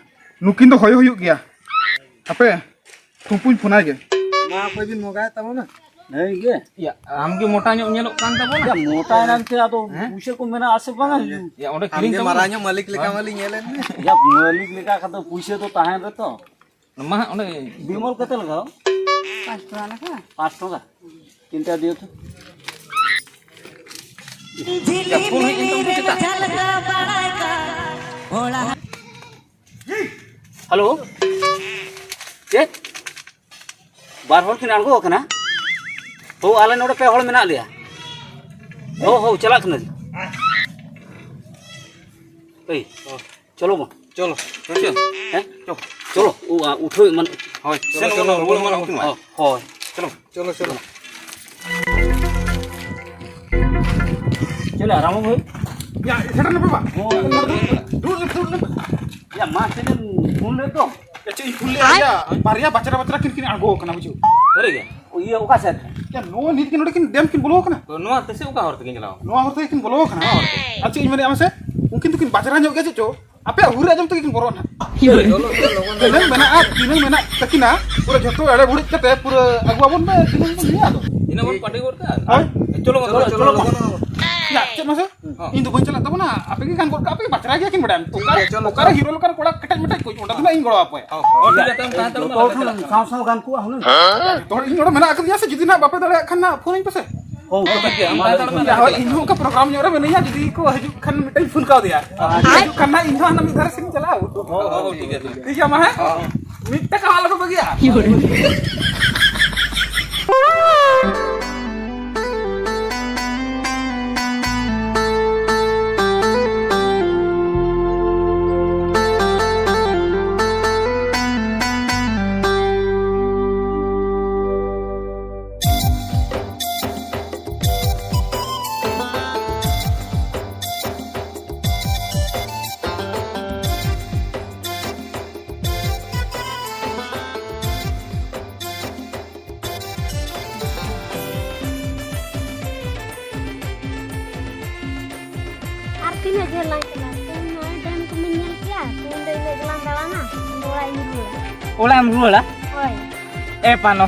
ᱱᱩᱠᱤᱱ ᱫᱚ ᱦᱚᱭ ᱦᱩᱭᱩᱜ ᱜᱮᱭᱟ᱾ ᱦᱟᱯᱮ, ᱴᱷᱩᱢᱯᱩᱧ ᱯᱷᱳᱱᱟᱭ ᱜᱮ᱾ ᱢᱟ, ᱚᱠᱚᱭ ᱵᱤᱱ ᱢᱚᱜᱟᱭᱮᱫ ᱛᱟᱵᱚᱱᱟ? ᱱᱟᱹᱭ ᱜᱮ᱾ ᱭᱟ, ᱟᱢ ᱜᱮ ᱢᱚᱴᱟ ᱧᱚᱜ ᱧᱮᱞᱚᱜ ᱠᱟᱱ ᱛᱟᱵᱚᱱᱟ᱾ ᱭᱟ, ᱢᱚᱴᱟ ᱮᱱᱟᱝ ᱛᱮ ᱟᱫᱚ ᱦᱮᱸ? ᱯᱩᱭᱥᱟᱹ ᱠᱚ ᱢᱮᱱᱟᱜ ᱟᱥᱮ ᱵᱟᱝᱟ? ᱭᱟ, ᱚᱸᱰᱮ ᱟᱢ ᱠᱤᱨᱤᱧ ᱜᱮ ᱛᱟᱵᱚᱱ ᱢᱟᱨᱟᱝ ᱢᱮ᱾ ᱧᱚᱜ ᱢᱟᱹᱞᱤᱠ ᱞᱮᱠᱟ ᱦᱮᱸ? ᱢᱟᱹᱞᱤᱧ ᱧᱮᱞᱮᱫ ᱢᱮ᱾ ᱭᱟ, ᱢᱟᱹᱞᱤᱠ ᱞᱮᱠᱟ ᱠᱷᱟᱱ ᱫᱚ ᱯᱩᱭᱥᱟᱹ ᱫᱚ ᱛᱟᱦᱮᱱ ᱨᱮᱛᱚ᱾ ᱢᱟ ᱦᱟᱸᱜ ᱚᱸᱰᱮ ᱵᱤᱢᱚᱞ ᱠᱟᱛᱮ ᱞᱟᱜᱟᱣ᱾ ᱯᱟᱸᱪ ᱴᱟᱠᱟ ᱞᱮᱠᱟ᱾ ᱯᱟᱸᱪ ᱴᱟᱠᱟ? ᱛᱤᱱᱴᱟ ᱫᱤᱭᱳ ᱛᱚ᱾ ᱦᱮᱞᱳ, ᱪᱮᱫ? ᱵᱟᱨ ᱦᱚᱲ ᱠᱤᱱ ᱟᱬᱜᱚ ᱟᱠᱟᱱᱟ᱾ ᱦᱳ, ᱟᱞᱮ ᱱᱚᱰᱮ ᱯᱮ ᱦᱚᱲ ᱢᱮᱱᱟᱜ ᱞᱮᱭᱟ᱾ ᱦᱳ, ᱦᱳ, ᱪᱟᱞᱟᱜ ᱠᱟᱱᱟᱞᱤᱧ᱾ ᱮᱭ, ᱪᱚᱞᱚ ᱵᱚᱱ᱾ ᱪᱚᱞᱚ᱾ ᱦᱮᱸ? ᱪᱚᱞᱚ᱾ ᱪᱚᱞᱚ, ᱩ-, ᱟ, ᱩᱴᱷᱟᱹᱣ ᱮᱢᱟᱱ᱾ ᱦᱳᱭ, ᱪᱚᱞᱚ, ᱥᱮᱱ ᱪᱚᱞᱚ, ᱵᱚᱱ, ᱨᱩᱣᱟᱹᱲ ᱨᱩᱣᱟᱹᱲ ᱵᱚᱱ ᱵᱚᱱ᱾ ᱩᱱᱠᱤᱱ ᱢᱟ᱾ ᱦᱳᱭ, ᱦᱳᱭ᱾ ᱪᱚᱞᱚ᱾ ᱪᱚᱞᱚ, ᱪᱚᱞᱚ᱾ ᱪᱮᱫ ᱞᱮ ᱟᱨᱟᱢ ᱦᱩᱭ? ᱭᱟ, ᱥᱮᱴᱮᱨ ᱱᱟᱯᱮ ᱵᱟ? ᱦᱳᱭ᱾ ᱫᱩᱲᱩᱵ, ᱫᱩᱲᱩᱵ, ᱫᱩᱲᱩᱵ᱾ ᱭᱟ, ᱢᱟ, ᱪᱮᱫ ᱮᱢ ᱯᱷᱳᱱ ᱞᱮᱫ ᱫᱚ? ᱪᱮᱫ ᱤᱧ ᱯᱷᱳᱱ ᱞᱮᱫᱼᱟ? ᱭᱟ, ᱵᱟᱨᱭᱟ ᱵᱟᱪᱨᱟ ᱵᱟᱪᱨᱟ ᱠᱤᱱ, ᱠᱤᱱ ᱟᱬᱜᱚ ᱟᱠᱟᱱᱟ, ᱵᱩᱡᱷᱟᱹᱣ᱾ ᱥᱟᱹᱨᱤ ᱜᱮ? ᱤᱭᱟᱹ, ᱚᱠᱟ ᱥᱮᱫ? ᱭᱟ, ᱱᱚᱣᱟ ᱱᱤᱛ ᱜᱮ ᱱᱚᱰᱮ ᱠᱤᱱ ᱰᱮᱢ ᱠᱤᱱ ᱵᱚᱞᱚ ᱟᱠᱟᱱᱟ᱾ ᱛᱚ, ᱱᱚᱣᱟ ᱛᱮ ᱥᱮ ᱚᱠᱟ ᱦᱚᱨ ᱛᱮᱠᱤᱱ ᱪᱟᱞᱟᱣ? ᱱᱚᱣᱟ ᱦᱚᱨ ᱛᱮ ᱠᱤᱱ ᱵᱚᱞᱚ ᱟᱠᱟᱱᱟ᱾ ᱱᱚᱣᱟ ᱦᱚᱨ ᱛᱮ? ᱟᱨ ᱪᱮᱫ ᱤᱧ ᱢᱮᱱᱮᱫᱼᱟ ᱢᱟᱥᱮ, ᱩᱱᱠᱤᱱ ᱫᱚᱠᱤᱱ ᱵᱟᱪᱨᱟ ᱧᱚᱜ ᱜᱮᱭᱟ ᱪᱮᱫ ᱪᱚ? ᱟᱯᱮᱭᱟᱜ ᱦᱩᱨ ᱟᱸᱡᱚᱢ ᱛᱮᱜᱮ ᱠᱤᱱ ᱵᱚᱞᱚᱜᱼᱟ ᱱᱟᱦᱟᱜ᱾ ᱪᱚᱞᱚ, ᱪᱚᱞᱚ, ᱞᱚᱜᱚᱱ, ᱛᱤᱱᱟᱹᱝ ᱞᱚᱜᱚᱱ᱾ ᱢᱮᱱᱟᱜᱼᱟ, ᱛᱤᱱᱟᱹᱝ ᱢᱮᱱᱟᱜ ᱛᱟᱹᱠᱤᱱᱟ, ᱯᱩᱨᱟᱹ ᱡᱷᱚᱛᱚ ᱮᱲᱮ ᱵᱷᱩᱲᱤᱡ ᱠᱟᱛᱮ ᱯᱩᱨᱟᱹ ᱟᱹᱜᱩ ᱟᱵᱚᱱ ᱯᱮ, ᱛᱤᱱᱟᱹᱝ ᱵᱚᱱ ᱧᱩᱭᱟ ᱟᱫᱚ᱾ ᱤᱱᱟᱹ ᱵᱚᱱ ᱯᱟᱹᱴᱤ ᱜᱚᱫ ᱠᱟᱜᱼᱟ᱾ ᱦᱳᱭ᱾ ᱪᱚᱞᱚ, ᱪᱚᱞᱚ, ᱪᱚᱞᱚ, ᱪᱚᱞᱚ, ᱞᱚᱜᱚᱱ, ᱞᱚᱜᱚᱱ᱾ ᱭᱟ, ᱪᱮᱫ ᱢᱟᱥᱮ? ᱦᱚᱸ᱾ ᱤᱧ ᱫᱚ ᱵᱟᱹᱧ ᱪᱟᱞᱟᱜ ᱛᱟᱵᱚᱱᱟ, ᱟᱯᱮ ᱜᱮ ᱜᱟᱱ ᱜᱚᱫ ᱠᱟᱜ ᱯᱮ, ᱵᱟᱪᱨᱟ ᱜᱮᱭᱟ ᱠᱤᱱ ᱵᱟᱰᱟᱭᱟᱢ᱾ ᱚᱠᱟᱨᱮ, ᱴᱷᱤᱠ ᱜᱮᱭᱟ, ᱪᱚᱞᱚ, ᱚᱠᱟᱨᱮ ᱪᱚᱞᱚ᱾ ᱦᱤᱨᱳ ᱞᱮᱠᱟᱱ ᱠᱚᱲᱟ ᱠᱮᱴᱮᱡ ᱢᱮᱴᱮᱡ ᱠᱚ, ᱚᱸᱰᱮ ᱫᱚ ᱱᱟᱜ ᱤᱧ ᱜᱚᱲᱚ ᱟᱯᱮᱭᱟ᱾ ᱦᱚᱸ, ᱦᱚᱸ, ᱴᱷᱤᱠ ᱜᱮᱭᱟ, ᱛᱟᱦᱞᱮ ᱛᱟᱦᱮᱸ ᱦᱟᱛᱟᱲ ᱢᱮ, ᱡᱚᱛᱚ ᱦᱚᱲ ᱟᱞᱮ ᱴᱷᱮᱱ ᱪᱟᱞᱟᱜ ᱥᱟᱶ ᱥᱟᱶ ᱜᱟᱱ ᱠᱚᱜᱼᱟ ᱦᱩᱱᱟᱹᱝ᱾ ᱦᱮᱸ? ᱡᱚᱛᱚ ᱦᱚᱲ ᱤᱧ ᱱᱚᱰᱮ ᱢᱮᱱᱟᱜ ᱟᱠᱟᱫᱤᱧᱟ ᱥᱮ, ᱡᱩᱫᱤ ᱱᱟᱜ ᱵᱟᱯᱮ ᱫᱟᱲᱮᱭᱟᱜ ᱠᱷᱟᱱ ᱱᱟᱜ ᱯᱷᱳᱱ ᱟᱹᱧ ᱯᱮᱥᱮ᱾ ᱦᱚᱸ, ᱴᱷᱤᱠ ᱜᱮᱭᱟ, ᱟᱢ ᱛᱟᱦᱮᱸ ᱦᱟᱛᱟᱲ ᱢᱮ, ᱟᱞᱮ ᱦᱳᱭ, ᱪᱟᱞᱟᱜ ᱤᱧ ᱦᱚᱸ ᱠᱟᱱᱟ᱾ ᱚᱱᱠᱟ ᱯᱨᱳᱜᱨᱟᱢ ᱧᱚᱜ ᱨᱮ ᱢᱤᱱᱟᱹᱧᱟ, ᱡᱩᱫᱤ ᱠᱚ ᱦᱤᱡᱩᱜ ᱠᱷᱟᱱ ᱢᱤᱫᱴᱟᱝ ᱯᱷᱳᱱ ᱠᱟᱣᱫᱮᱭᱟ᱾ ᱟᱪᱪᱷᱟ᱾ ᱦᱤᱡᱩᱜ ᱠᱷᱟᱱ ᱱᱟᱜ ᱤᱧ ᱦᱚᱸ ᱦᱟᱱᱟ ᱢᱤᱫ ᱫᱷᱟᱨᱮ ᱥᱮᱫ ᱤᱧ ᱪᱟᱞᱟᱜᱼᱟ᱾ ᱦᱚᱸ, ᱦᱚᱸ, ᱦᱚᱸ, ᱴᱷᱤᱠ ᱜᱮᱭᱟ, ᱴᱷᱤᱠ ᱜᱮᱭᱟ᱾ ᱴᱷᱤᱠ ᱜᱮᱭᱟ, ᱢᱟ ᱦᱮᱸ? ᱦᱚᱸ, ᱦᱚᱸ᱾ ᱢᱤᱫ ᱴᱟᱠᱟ ᱦᱚᱸ ᱟᱞᱚ ᱠᱚ ᱵᱟᱹᱜᱤᱭᱟ᱾ ᱟᱨ ᱛᱤᱱᱟᱹᱜ ᱡᱷᱟᱹᱞ ᱞᱟᱝ ᱪᱟᱞᱟᱜᱼᱟ? ᱛᱮᱦᱮᱧ ᱱᱚᱜᱼᱚᱭ ᱰᱮᱢ ᱠᱚᱢ ᱧᱮᱞ ᱠᱮᱜᱼᱟ, ᱛᱮᱦᱮᱧ ᱫᱚ ᱤᱱᱟᱹᱜ ᱜᱮᱞᱟᱝ ᱫᱟᱬᱟᱱᱟ, ᱤᱧ ᱫᱚ ᱚᱲᱟᱜ ᱤᱧ ᱨᱩᱣᱟᱹᱲᱟ᱾ ᱚᱲᱟᱜ ᱮᱢ ᱨᱩᱣᱟᱹᱲᱟ? ᱦᱳᱭ᱾ ᱮ ᱯᱟᱱᱚ,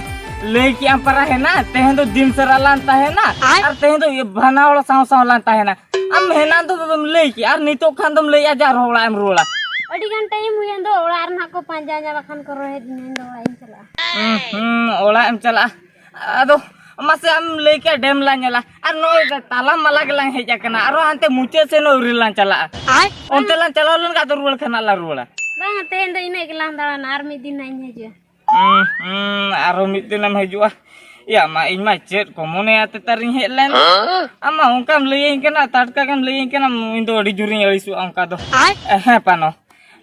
ᱞᱟᱹᱭ ᱠᱮᱜ ᱟᱢ ᱯᱟᱨᱟ ᱦᱮᱱᱟ, ᱛᱮᱦᱮᱧ ᱫᱚ ᱫᱤᱱ ᱥᱟᱨᱟ ᱞᱟᱝ ᱛᱟᱦᱮᱱᱟ, ᱟᱨ ᱛᱮᱦᱮᱧ ᱫᱚ ᱤᱭᱟᱹ ᱵᱷᱟᱱᱟ ᱦᱚᱲ ᱥᱟᱶ ᱥᱟᱶ ᱞᱟᱝ ᱛᱟᱦᱮᱱᱟ᱾ ᱟᱢ ᱦᱮᱱᱟ ᱫᱚ ᱵᱟᱢ ᱞᱟᱹᱭ ᱠᱮᱜᱼᱟ, ᱟᱨ ᱱᱤᱛᱚᱜ ᱠᱷᱟᱱ ᱫᱚᱢ ᱞᱟᱹᱭᱮᱜᱼᱟ ᱡᱮ ᱟᱨᱦᱚᱸ ᱚᱲᱟᱜ ᱮᱢ ᱨᱩᱣᱟᱹᱲᱟ᱾ ᱟᱹᱰᱤ ᱜᱟᱱ ᱴᱟᱭᱤᱢ ᱦᱩᱭᱮᱱ ᱫᱚ, ᱚᱲᱟᱜ ᱨᱮ ᱱᱟᱦᱟᱜ ᱠᱚ ᱯᱟᱸᱡᱟ ᱧᱟᱢ ᱠᱷᱟᱱ ᱠᱚ ᱨᱚᱦᱮᱫ ᱤᱧ ᱫᱚ ᱚᱲᱟᱜ ᱤᱧ ᱪᱟᱞᱟᱜᱼᱟ᱾ ᱦᱩᱸ, ᱦᱩᱸ, ᱚᱲᱟᱜ ᱮᱢ ᱪᱟᱞᱟᱜᱼᱟ᱾ ᱟᱫᱚ ᱢᱟᱥᱮ ᱟᱢ ᱞᱟᱹᱭ ᱠᱮᱜᱼᱟ ᱰᱮᱢ ᱞᱟᱝ ᱧᱮᱞᱟ, ᱟᱨ ᱱᱚᱜᱼᱚᱭ ᱛᱟᱞᱟ ᱢᱟᱞᱟ ᱜᱮᱞᱟᱝ ᱦᱮᱡ ᱟᱠᱟᱱᱟ, ᱟᱨᱚ ᱦᱟᱱᱛᱮ ᱢᱩᱪᱟᱹᱫ ᱥᱮᱱ ᱟᱹᱣᱨᱤ ᱞᱟᱝ ᱪᱟᱞᱟᱜᱼᱟ᱾ ᱟᱭ? ᱚᱱᱛᱮ ᱞᱟᱝ ᱪᱟᱞᱟᱣ ᱞᱮᱱᱠᱷᱟᱱ ᱟᱫᱚ ᱨᱩᱣᱟᱹᱲ ᱠᱷᱟᱱ ᱞᱟᱝ ᱨᱩᱣᱟᱹᱲᱟ᱾ ᱵᱟᱝᱟ, ᱛᱮᱦᱮᱧ ᱫᱚ ᱤᱱᱟᱹᱜ ᱜᱮᱞᱟᱝ ᱫᱟᱬᱟᱱᱟ, ᱟᱨ ᱢᱤᱫ ᱫᱤᱱ ᱱᱟᱜ ᱤᱧ ᱦᱤᱡᱩᱜᱼᱟ᱾ ᱦᱩᱸ, ᱦᱩᱸ, ᱟᱨᱦᱚᱸ ᱢᱤᱫ ᱫᱤᱱᱮᱢ ᱦᱤᱡᱩᱜᱼᱟ᱾ ᱭᱟ ᱢᱟ, ᱤᱧ ᱢᱟ ᱪᱮᱫ ᱠᱚ ᱢᱚᱱᱮᱭᱟ ᱛᱮᱛᱟᱨᱤᱧ ᱦᱮᱡ ᱞᱮᱱ᱾ ᱟᱢ ᱢᱟ ᱚᱱᱠᱟᱢ ᱞᱟᱹᱭᱟᱹᱧ ᱠᱟᱱᱟ, ᱴᱟᱴᱠᱟ ᱜᱮᱢ ᱞᱟᱹᱭᱟᱹᱧ ᱠᱟᱱᱟ, ᱤᱧ ᱫᱚ ᱟᱹᱰᱤ ᱡᱳᱨᱤᱧ ᱟᱹᱲᱤᱥᱚᱜᱼᱟ ᱚᱱᱠᱟ ᱫᱚ᱾ ᱦᱮᱸ ᱯᱟᱱᱚ,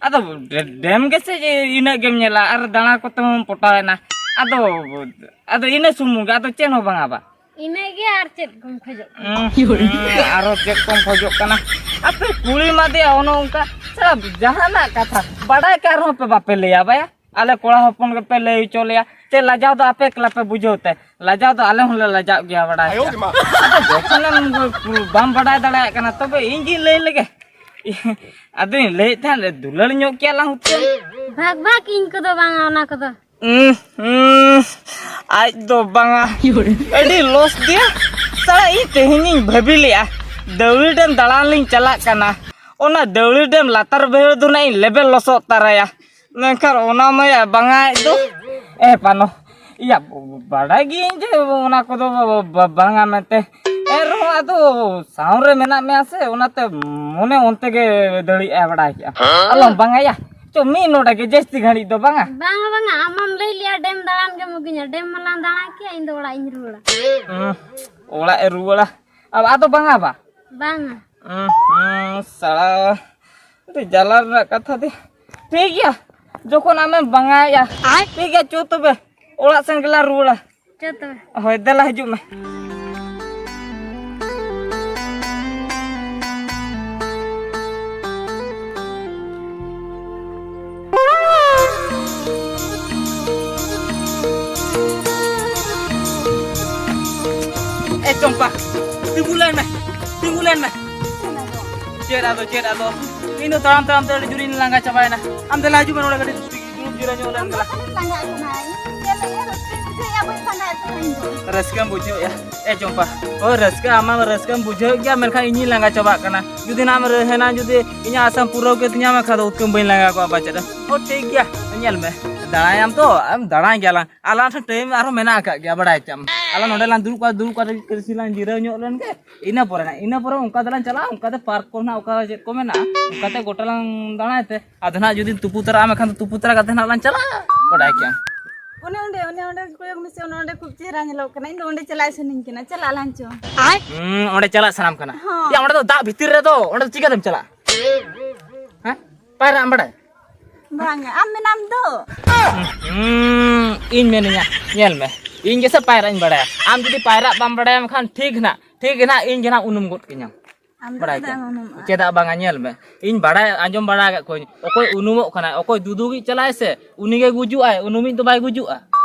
ᱟᱫᱚ ᱰᱮ-, ᱰᱮᱢ ᱜᱮᱥᱮ ᱤᱱᱟᱹᱜ ᱜᱮᱢ ᱧᱮᱞᱟ ᱟᱨ ᱫᱟᱬᱟ ᱠᱚᱛᱮ ᱦᱚᱸᱢ ᱯᱚᱴᱟᱣᱮᱱᱟ᱾ ᱟᱫᱚ, ᱟᱫᱚ ᱤᱱᱟᱹ ᱥᱩᱢᱩᱝ ᱜᱮ, ᱟᱫᱚ ᱪᱮᱫ ᱦᱚᱸ ᱵᱟᱝᱟ ᱵᱟ? ᱤᱱᱟᱹ ᱜᱮ, ᱟᱨ ᱪᱮᱫ ᱠᱚᱢ ᱠᱷᱚᱡᱚᱜ ᱠᱟᱱᱟ? ᱩᱸ, ᱩᱸ, ᱟᱨᱚ ᱪᱮᱫ ᱠᱚᱢ ᱠᱷᱚᱡᱚᱜ ᱠᱟᱱᱟ? ᱟᱯᱮ ᱠᱩᱲᱤ ᱢᱟ ᱫᱮᱭᱟ ᱚᱱᱮ ᱚᱱᱠᱟ, ᱥᱟᱞᱟ ᱡᱟᱦᱟᱱᱟᱜ ᱠᱟᱛᱷᱟ ᱵᱟᱰᱟᱭ ᱠᱟᱜ ᱨᱮᱦᱚᱸ ᱯᱮ ᱵᱟᱯᱮ ᱞᱟᱹᱭᱟ ᱵᱟᱭᱟ᱾ ᱟᱞᱮ ᱠᱚᱲᱟ ᱦᱚᱯᱚᱱ ᱜᱮᱯᱮ ᱞᱟᱹᱭ ᱦᱚᱪᱚ ᱞᱮᱭᱟ᱾ ᱪᱮᱫ ᱞᱟᱡᱟᱣ ᱫᱚ ᱟᱯᱮ ᱮᱠᱞᱟ ᱯᱮ ᱵᱩᱡᱷᱟᱹᱣ ᱛᱮ? ᱞᱟᱡᱟᱣ ᱫᱚ ᱟᱞᱮ ᱦᱚᱸᱞᱮ ᱞᱟᱡᱟᱜ ᱜᱮᱭᱟ ᱵᱟᱲᱟᱭ ᱠᱟᱜ᱾ ᱟᱫᱚ ᱡᱚᱠᱷᱚᱱᱮᱢ ᱵᱟᱢ ᱵᱟᱰᱟᱭ ᱫᱟᱲᱮᱭᱟᱜ ᱠᱟᱱᱟ, ᱛᱚᱵᱮ ᱤᱧ ᱜᱤᱧ ᱞᱟᱹᱭ ᱞᱮᱜᱮ᱾ ᱟᱫᱚᱧ ᱞᱟᱹᱭᱮᱫ ᱛᱟᱦᱮᱸᱫ, ᱫᱩᱞᱟᱹᱲ ᱧᱚᱜ ᱠᱮᱭᱟ ᱞᱟᱝ ᱦᱩᱛᱠᱟᱹᱢ᱾ ᱵᱷᱟᱜᱽ ᱵᱷᱟᱜᱽ, ᱤᱧ ᱠᱚᱫᱚ ᱵᱟᱝᱟ ᱚᱱᱟ ᱠᱚᱫᱚ᱾ ᱩᱸ, ᱩᱸ, ᱟᱡ ᱫᱚ ᱵᱟᱝᱟ᱾ ᱟᱹᱰᱤ ᱞᱚᱥ ᱫᱮᱭᱟ᱾ ᱥᱟᱞᱟ, ᱤᱧ ᱛᱮᱦᱮᱧᱤᱧ ᱵᱷᱟᱹᱵᱤ ᱞᱮᱜᱼᱟ, ᱫᱟᱹᱣᱲᱤ ᱰᱮᱢ ᱫᱟᱬᱟᱱ ᱞᱤᱧ ᱪᱟᱞᱟᱜ ᱠᱟᱱᱟ᱾ ᱚᱱᱟ ᱫᱟᱹᱣᱲᱤ ᱰᱮᱢ ᱞᱟᱛᱟᱨ ᱵᱟᱹᱭᱦᱟᱹᱲ ᱫᱚ ᱱᱟᱜ ᱤᱧ ᱞᱮᱵᱮᱫ ᱞᱚᱥᱚᱫ ᱛᱟᱨᱟᱭᱟ᱾ ᱢᱮᱱᱠᱷᱟᱱ ᱚᱱᱟ ᱢᱟᱭᱟ ᱵᱟᱝᱟ ᱟᱡ ᱫᱚ᱾ ᱮ ᱯᱟᱱᱚ, ᱤᱭᱟ, ᱵᱟᱰᱟᱭ ᱜᱤᱭᱟᱹᱧ ᱡᱮ ᱚᱱᱟ ᱠᱚᱫᱚ ᱵᱟ-, ᱵᱟᱝᱟ ᱢᱮᱱᱛᱮ᱾ ᱮᱱ ᱨᱮᱦᱚᱸ ᱟᱫᱚ ᱥᱟᱶ ᱨᱮ ᱢᱮᱱᱟᱜ ᱢᱮᱭᱟ ᱥᱮ, ᱚᱱᱟᱛᱮ ᱢᱚᱱᱮ ᱚᱱᱛᱮ ᱜᱮ ᱫᱟᱹᱲᱤᱜᱼᱟ, ᱵᱟᱰᱟᱭ ᱠᱮᱜᱼᱟ᱾ ᱟᱞᱚᱢ ᱵᱟᱝᱟᱭᱟ᱾ ᱪᱚ, ᱢᱤᱫ ᱱᱚᱰᱮ ᱜᱮ, ᱡᱟᱹᱥᱛᱤ ᱜᱷᱟᱹᱲᱤᱡ ᱫᱚ ᱵᱟᱝᱟ᱾ ᱵᱟᱝᱟ, ᱵᱟᱝᱟ, ᱟᱢ ᱢᱟᱢ ᱞᱟᱹᱭ ᱞᱮᱜᱼᱟ ᱰᱮᱢ ᱫᱟᱬᱟᱱ ᱜᱮᱢ ᱟᱹᱜᱩᱧᱟ᱾ ᱰᱮᱢ ᱢᱟᱞᱟᱝ ᱫᱟᱬᱟ ᱠᱮᱜᱼᱟ, ᱤᱧ ᱫᱚ ᱚᱲᱟᱜ ᱤᱧ ᱨᱩᱣᱟᱹᱲᱟ᱾ ᱦᱩᱸ, ᱚᱲᱟᱜ ᱮ ᱨᱩᱣᱟᱹᱲᱟ᱾ ᱟ-, ᱟᱫᱚ ᱵᱟᱝᱟ ᱵᱟ? ᱵᱟᱝᱟ᱾ ᱦᱩᱸ, ᱦᱩᱸ, ᱥᱟᱲᱟ᱾ ᱟᱹᱰᱤ ᱡᱟᱞᱟ ᱨᱮᱱᱟᱜ ᱠᱟᱛᱷᱟ ᱫᱤ᱾ ᱴᱷᱤᱠ ᱜᱮᱭᱟ, ᱡᱚᱠᱷᱚᱱ ᱟᱢᱮᱢ ᱵᱟᱝᱟᱭᱟ᱾ ᱴᱷᱤᱠ ᱜᱮᱭᱟ, ᱪᱚ ᱛᱚᱵᱮ, ᱚᱲᱟᱜ ᱥᱮᱱ ᱜᱮᱞᱟᱝ ᱨᱩᱣᱟᱹᱲᱟ᱾ ᱪᱚ ᱛᱚᱵᱮ᱾ ᱦᱳᱭ, ᱫᱮᱞᱟ ᱦᱤᱡᱩᱜ ᱢᱮ᱾ ᱮ ᱪᱚᱢᱯᱟ, ᱛᱤᱸᱜᱩ ᱞᱮᱱ ᱢᱮ, ᱛᱤᱸᱜᱩ ᱞᱮᱱ ᱢᱮ᱾ ᱪᱮᱫ ᱟᱫᱚ, ᱪᱮᱫ ᱟᱫᱚ? ᱤᱧ ᱫᱚ ᱛᱟᱲᱟᱢ ᱛᱟᱲᱟᱢ ᱛᱮ ᱟᱹᱰᱤ ᱡᱳᱨᱤᱧ ᱞᱟᱸᱜᱟ ᱪᱟᱵᱟᱭᱮᱱᱟ᱾ ᱟᱢ ᱫᱮᱞᱟ ᱦᱤᱡᱩᱜ ᱢᱮ ᱱᱚᱰᱮ ᱠᱟᱹᱴᱤᱡ᱾ ᱫᱩᱲᱩᱵ ᱡᱤᱨᱟᱹᱣ ᱧᱚᱜ ᱞᱮᱱ ᱜᱮᱞᱟ᱾ ᱞᱟᱸᱜᱟᱜ ᱠᱟᱱᱟ᱾ ᱤᱧ ᱧᱮᱞ ᱞᱮᱜᱼᱟ, ᱨᱟᱹᱥᱠᱟᱹᱧ ᱵᱩᱡᱷᱟᱹᱣᱮᱫᱼᱟ, ᱵᱟᱹᱧ ᱞᱟᱸᱜᱟᱜ ᱠᱟᱱᱟ ᱤᱧ ᱫᱚ᱾ ᱨᱟᱹᱥᱠᱟᱹᱢ ᱵᱩᱡᱷᱟᱹᱣᱮᱫᱼᱟ? ᱮ ᱪᱚᱢᱯᱟ, ᱦᱳᱭ, ᱨᱟᱹᱥᱠᱟᱹ ᱟᱢᱟᱜ ᱨᱟᱹᱥᱠᱟᱹᱢ ᱵᱩᱡᱷᱟᱹᱣᱮᱫ ᱜᱮᱭᱟ, ᱢᱮᱱᱠᱷᱟᱱ ᱤᱧᱤᱧ ᱞᱟᱸᱜᱟ ᱪᱟᱵᱟᱜ ᱠᱟᱱᱟ᱾ ᱡᱩᱫᱤ ᱱᱟᱜ ᱮᱢ ᱨᱟᱹ-, ᱦᱮᱱᱟ, ᱡᱩᱫᱤ ᱤᱧᱟᱹᱜ ᱟᱥᱟᱢ ᱯᱩᱨᱟᱹᱣ ᱠᱮᱫ ᱛᱤᱧᱟᱹ, ᱢᱮᱱᱠᱷᱟᱱ ᱫᱚ ᱩᱛᱠᱟᱹᱢ ᱵᱟᱹᱧ ᱞᱟᱸᱜᱟ ᱠᱚᱜᱼᱟ ᱯᱟᱪᱮᱫ᱾ ᱦᱳᱭ, ᱴᱷᱤᱠ ᱜᱮᱭᱟ, ᱧᱮᱞ ᱢᱮ, ᱫᱟᱬᱟᱭᱟᱢ ᱛᱚ, ᱟᱢ ᱫᱟᱬᱟᱭ ᱜᱮᱭᱟ ᱞᱟᱝ᱾ ᱟᱞᱟᱝ ᱴᱷᱮᱱ ᱴᱟᱭᱤᱢ ᱟᱨᱦᱚᱸ ᱢᱮᱱᱟᱜ ᱟᱠᱟᱫ ᱜᱮᱭᱟ, ᱵᱟᱲᱟᱭ ᱠᱮᱫᱟᱢ᱾ ᱟᱞᱟᱝ ᱱᱚᱸᱰᱮ ᱞᱟᱝ ᱫᱩᱲᱩᱵ ᱠᱚᱜᱼᱟ, ᱫᱩᱲᱩᱵ ᱠᱟᱛᱮ ᱠᱟᱹᱴᱤᱡ ᱞᱟᱝ ᱡᱤᱨᱟᱹᱣ ᱧᱚᱜ ᱞᱮᱱ ᱜᱮ᱾ ᱤᱱᱟᱹ ᱯᱚᱨᱮ ᱦᱟᱸᱜ, ᱤᱱᱟᱹ ᱯᱚᱨᱮ ᱚᱱᱠᱟ ᱛᱮᱞᱟᱝ ᱪᱟᱞᱟᱜᱼᱟ, ᱚᱱᱠᱟ ᱛᱮ ᱯᱟᱨᱠ ᱠᱚ ᱦᱟᱸᱜ ᱚᱠᱟ ᱪᱮᱫ ᱠᱚ ᱢᱮᱱᱟᱜᱼᱟ, ᱚᱱᱠᱟ ᱛᱮ ᱜᱚᱴᱟ ᱞᱟᱝ ᱫᱟᱬᱟᱭ ᱛᱮ᱾ ᱟᱫᱚ ᱦᱟᱸᱜ ᱡᱩᱫᱤᱢ ᱛᱩᱯᱩ ᱛᱚᱨᱟᱜᱼᱟ, ᱢᱮᱱᱠᱷᱟᱱ ᱫᱚ ᱛᱩᱯᱩ ᱛᱚᱨᱟ ᱠᱟᱛᱮ ᱦᱟᱸᱜ ᱞᱟᱝ ᱪᱟᱞᱟᱜᱼᱟ, ᱵᱟᱰᱟᱭ ᱠᱮᱜᱼᱟᱢ᱾ ᱚᱱᱮ ᱚᱸᱰᱮ, ᱚᱱᱮ ᱚᱸᱰᱮ ᱠᱚᱭᱚᱜ ᱢᱮᱥᱮ, ᱚᱱᱮ ᱚᱸᱰᱮ ᱠᱷᱩᱵ ᱪᱮᱦᱨᱟ ᱧᱮᱞᱚᱜ ᱠᱟᱱᱟ᱾ ᱤᱧ ᱫᱚ ᱚᱸᱰᱮ ᱪᱟᱞᱟᱜ ᱥᱟᱱᱟᱧ ᱠᱟᱱᱟ᱾ ᱪᱟᱞᱟᱜ ᱟᱞᱟᱝ ᱪᱚ᱾ ᱦᱩᱸ, ᱚᱸᱰᱮ ᱪᱟᱞᱟᱜ ᱥᱟᱱᱟᱢ ᱠᱟᱱᱟ? ᱦᱚᱸ᱾ ᱭᱟ, ᱚᱸᱰᱮ ᱫᱚ ᱫᱟᱜ ᱵᱷᱤᱛᱤᱨ ᱨᱮ ᱫᱚ, ᱚᱸᱰᱮ ᱫᱚ ᱪᱤᱠᱟᱹᱛᱮᱢ ᱪᱟᱞᱟᱜᱼᱟ? ᱦᱮᱸ? ᱯᱟᱭᱨᱟᱜ ᱮᱢ ᱵᱟᱲᱟᱭᱟ? ᱵᱟᱝᱟ, ᱟᱢ ᱢᱮᱱᱟᱢ ᱫᱚ᱾ ᱦᱩᱸ, ᱤᱧ ᱢᱮᱱᱟᱹᱧᱟ, ᱧᱮᱞ ᱢᱮ, ᱤᱧ ᱜᱮᱥᱮ ᱯᱟᱭᱨᱟᱜ ᱤᱧ ᱵᱟᱲᱟᱭᱟ᱾ ᱟᱢ ᱡᱩᱫᱤ ᱯᱟᱭᱨᱟᱜ ᱵᱟᱢ ᱵᱟᱲᱟᱭᱟ ᱮᱱᱠᱷᱟᱱ ᱴᱷᱤᱠ ᱱᱟᱜ, ᱴᱷᱤᱠ ᱜᱮ ᱱᱟᱜ ᱤᱧ ᱜᱮ ᱱᱟᱜ ᱩᱱᱩᱢ ᱜᱚᱫ ᱠᱟᱹᱧᱟᱢ᱾ ᱟᱢ ᱫᱚ ᱵᱟᱲᱟᱭ ᱪᱮᱫᱟᱜ ᱠᱮᱫ? ᱮᱢ ᱩᱱᱩᱢᱚᱜᱼᱟ? ᱪᱮᱫᱟᱜ ᱵᱟᱝᱟ, ᱧᱮᱞ ᱢᱮ, ᱤᱧ ᱵᱟᱲᱟᱭ, ᱟᱸᱡᱚᱢ ᱵᱟᱲᱟ ᱟᱠᱟᱫ ᱠᱚᱣᱟᱧ, ᱚᱠᱚᱭ ᱩᱱᱩᱢᱚᱜ ᱠᱟᱱᱟᱭ, ᱚᱠᱚᱭ ᱫᱩᱫᱩᱜᱤᱡ ᱪᱟᱞᱟᱜ ᱟᱭ ᱥᱮ, ᱩᱱᱤ ᱜᱮ ᱜᱩᱡᱩᱜ ᱟᱭ, ᱩᱱᱩᱢᱤᱡ ᱫᱚ ᱵᱟᱭ ᱜᱩᱡᱩᱜᱼᱟ᱾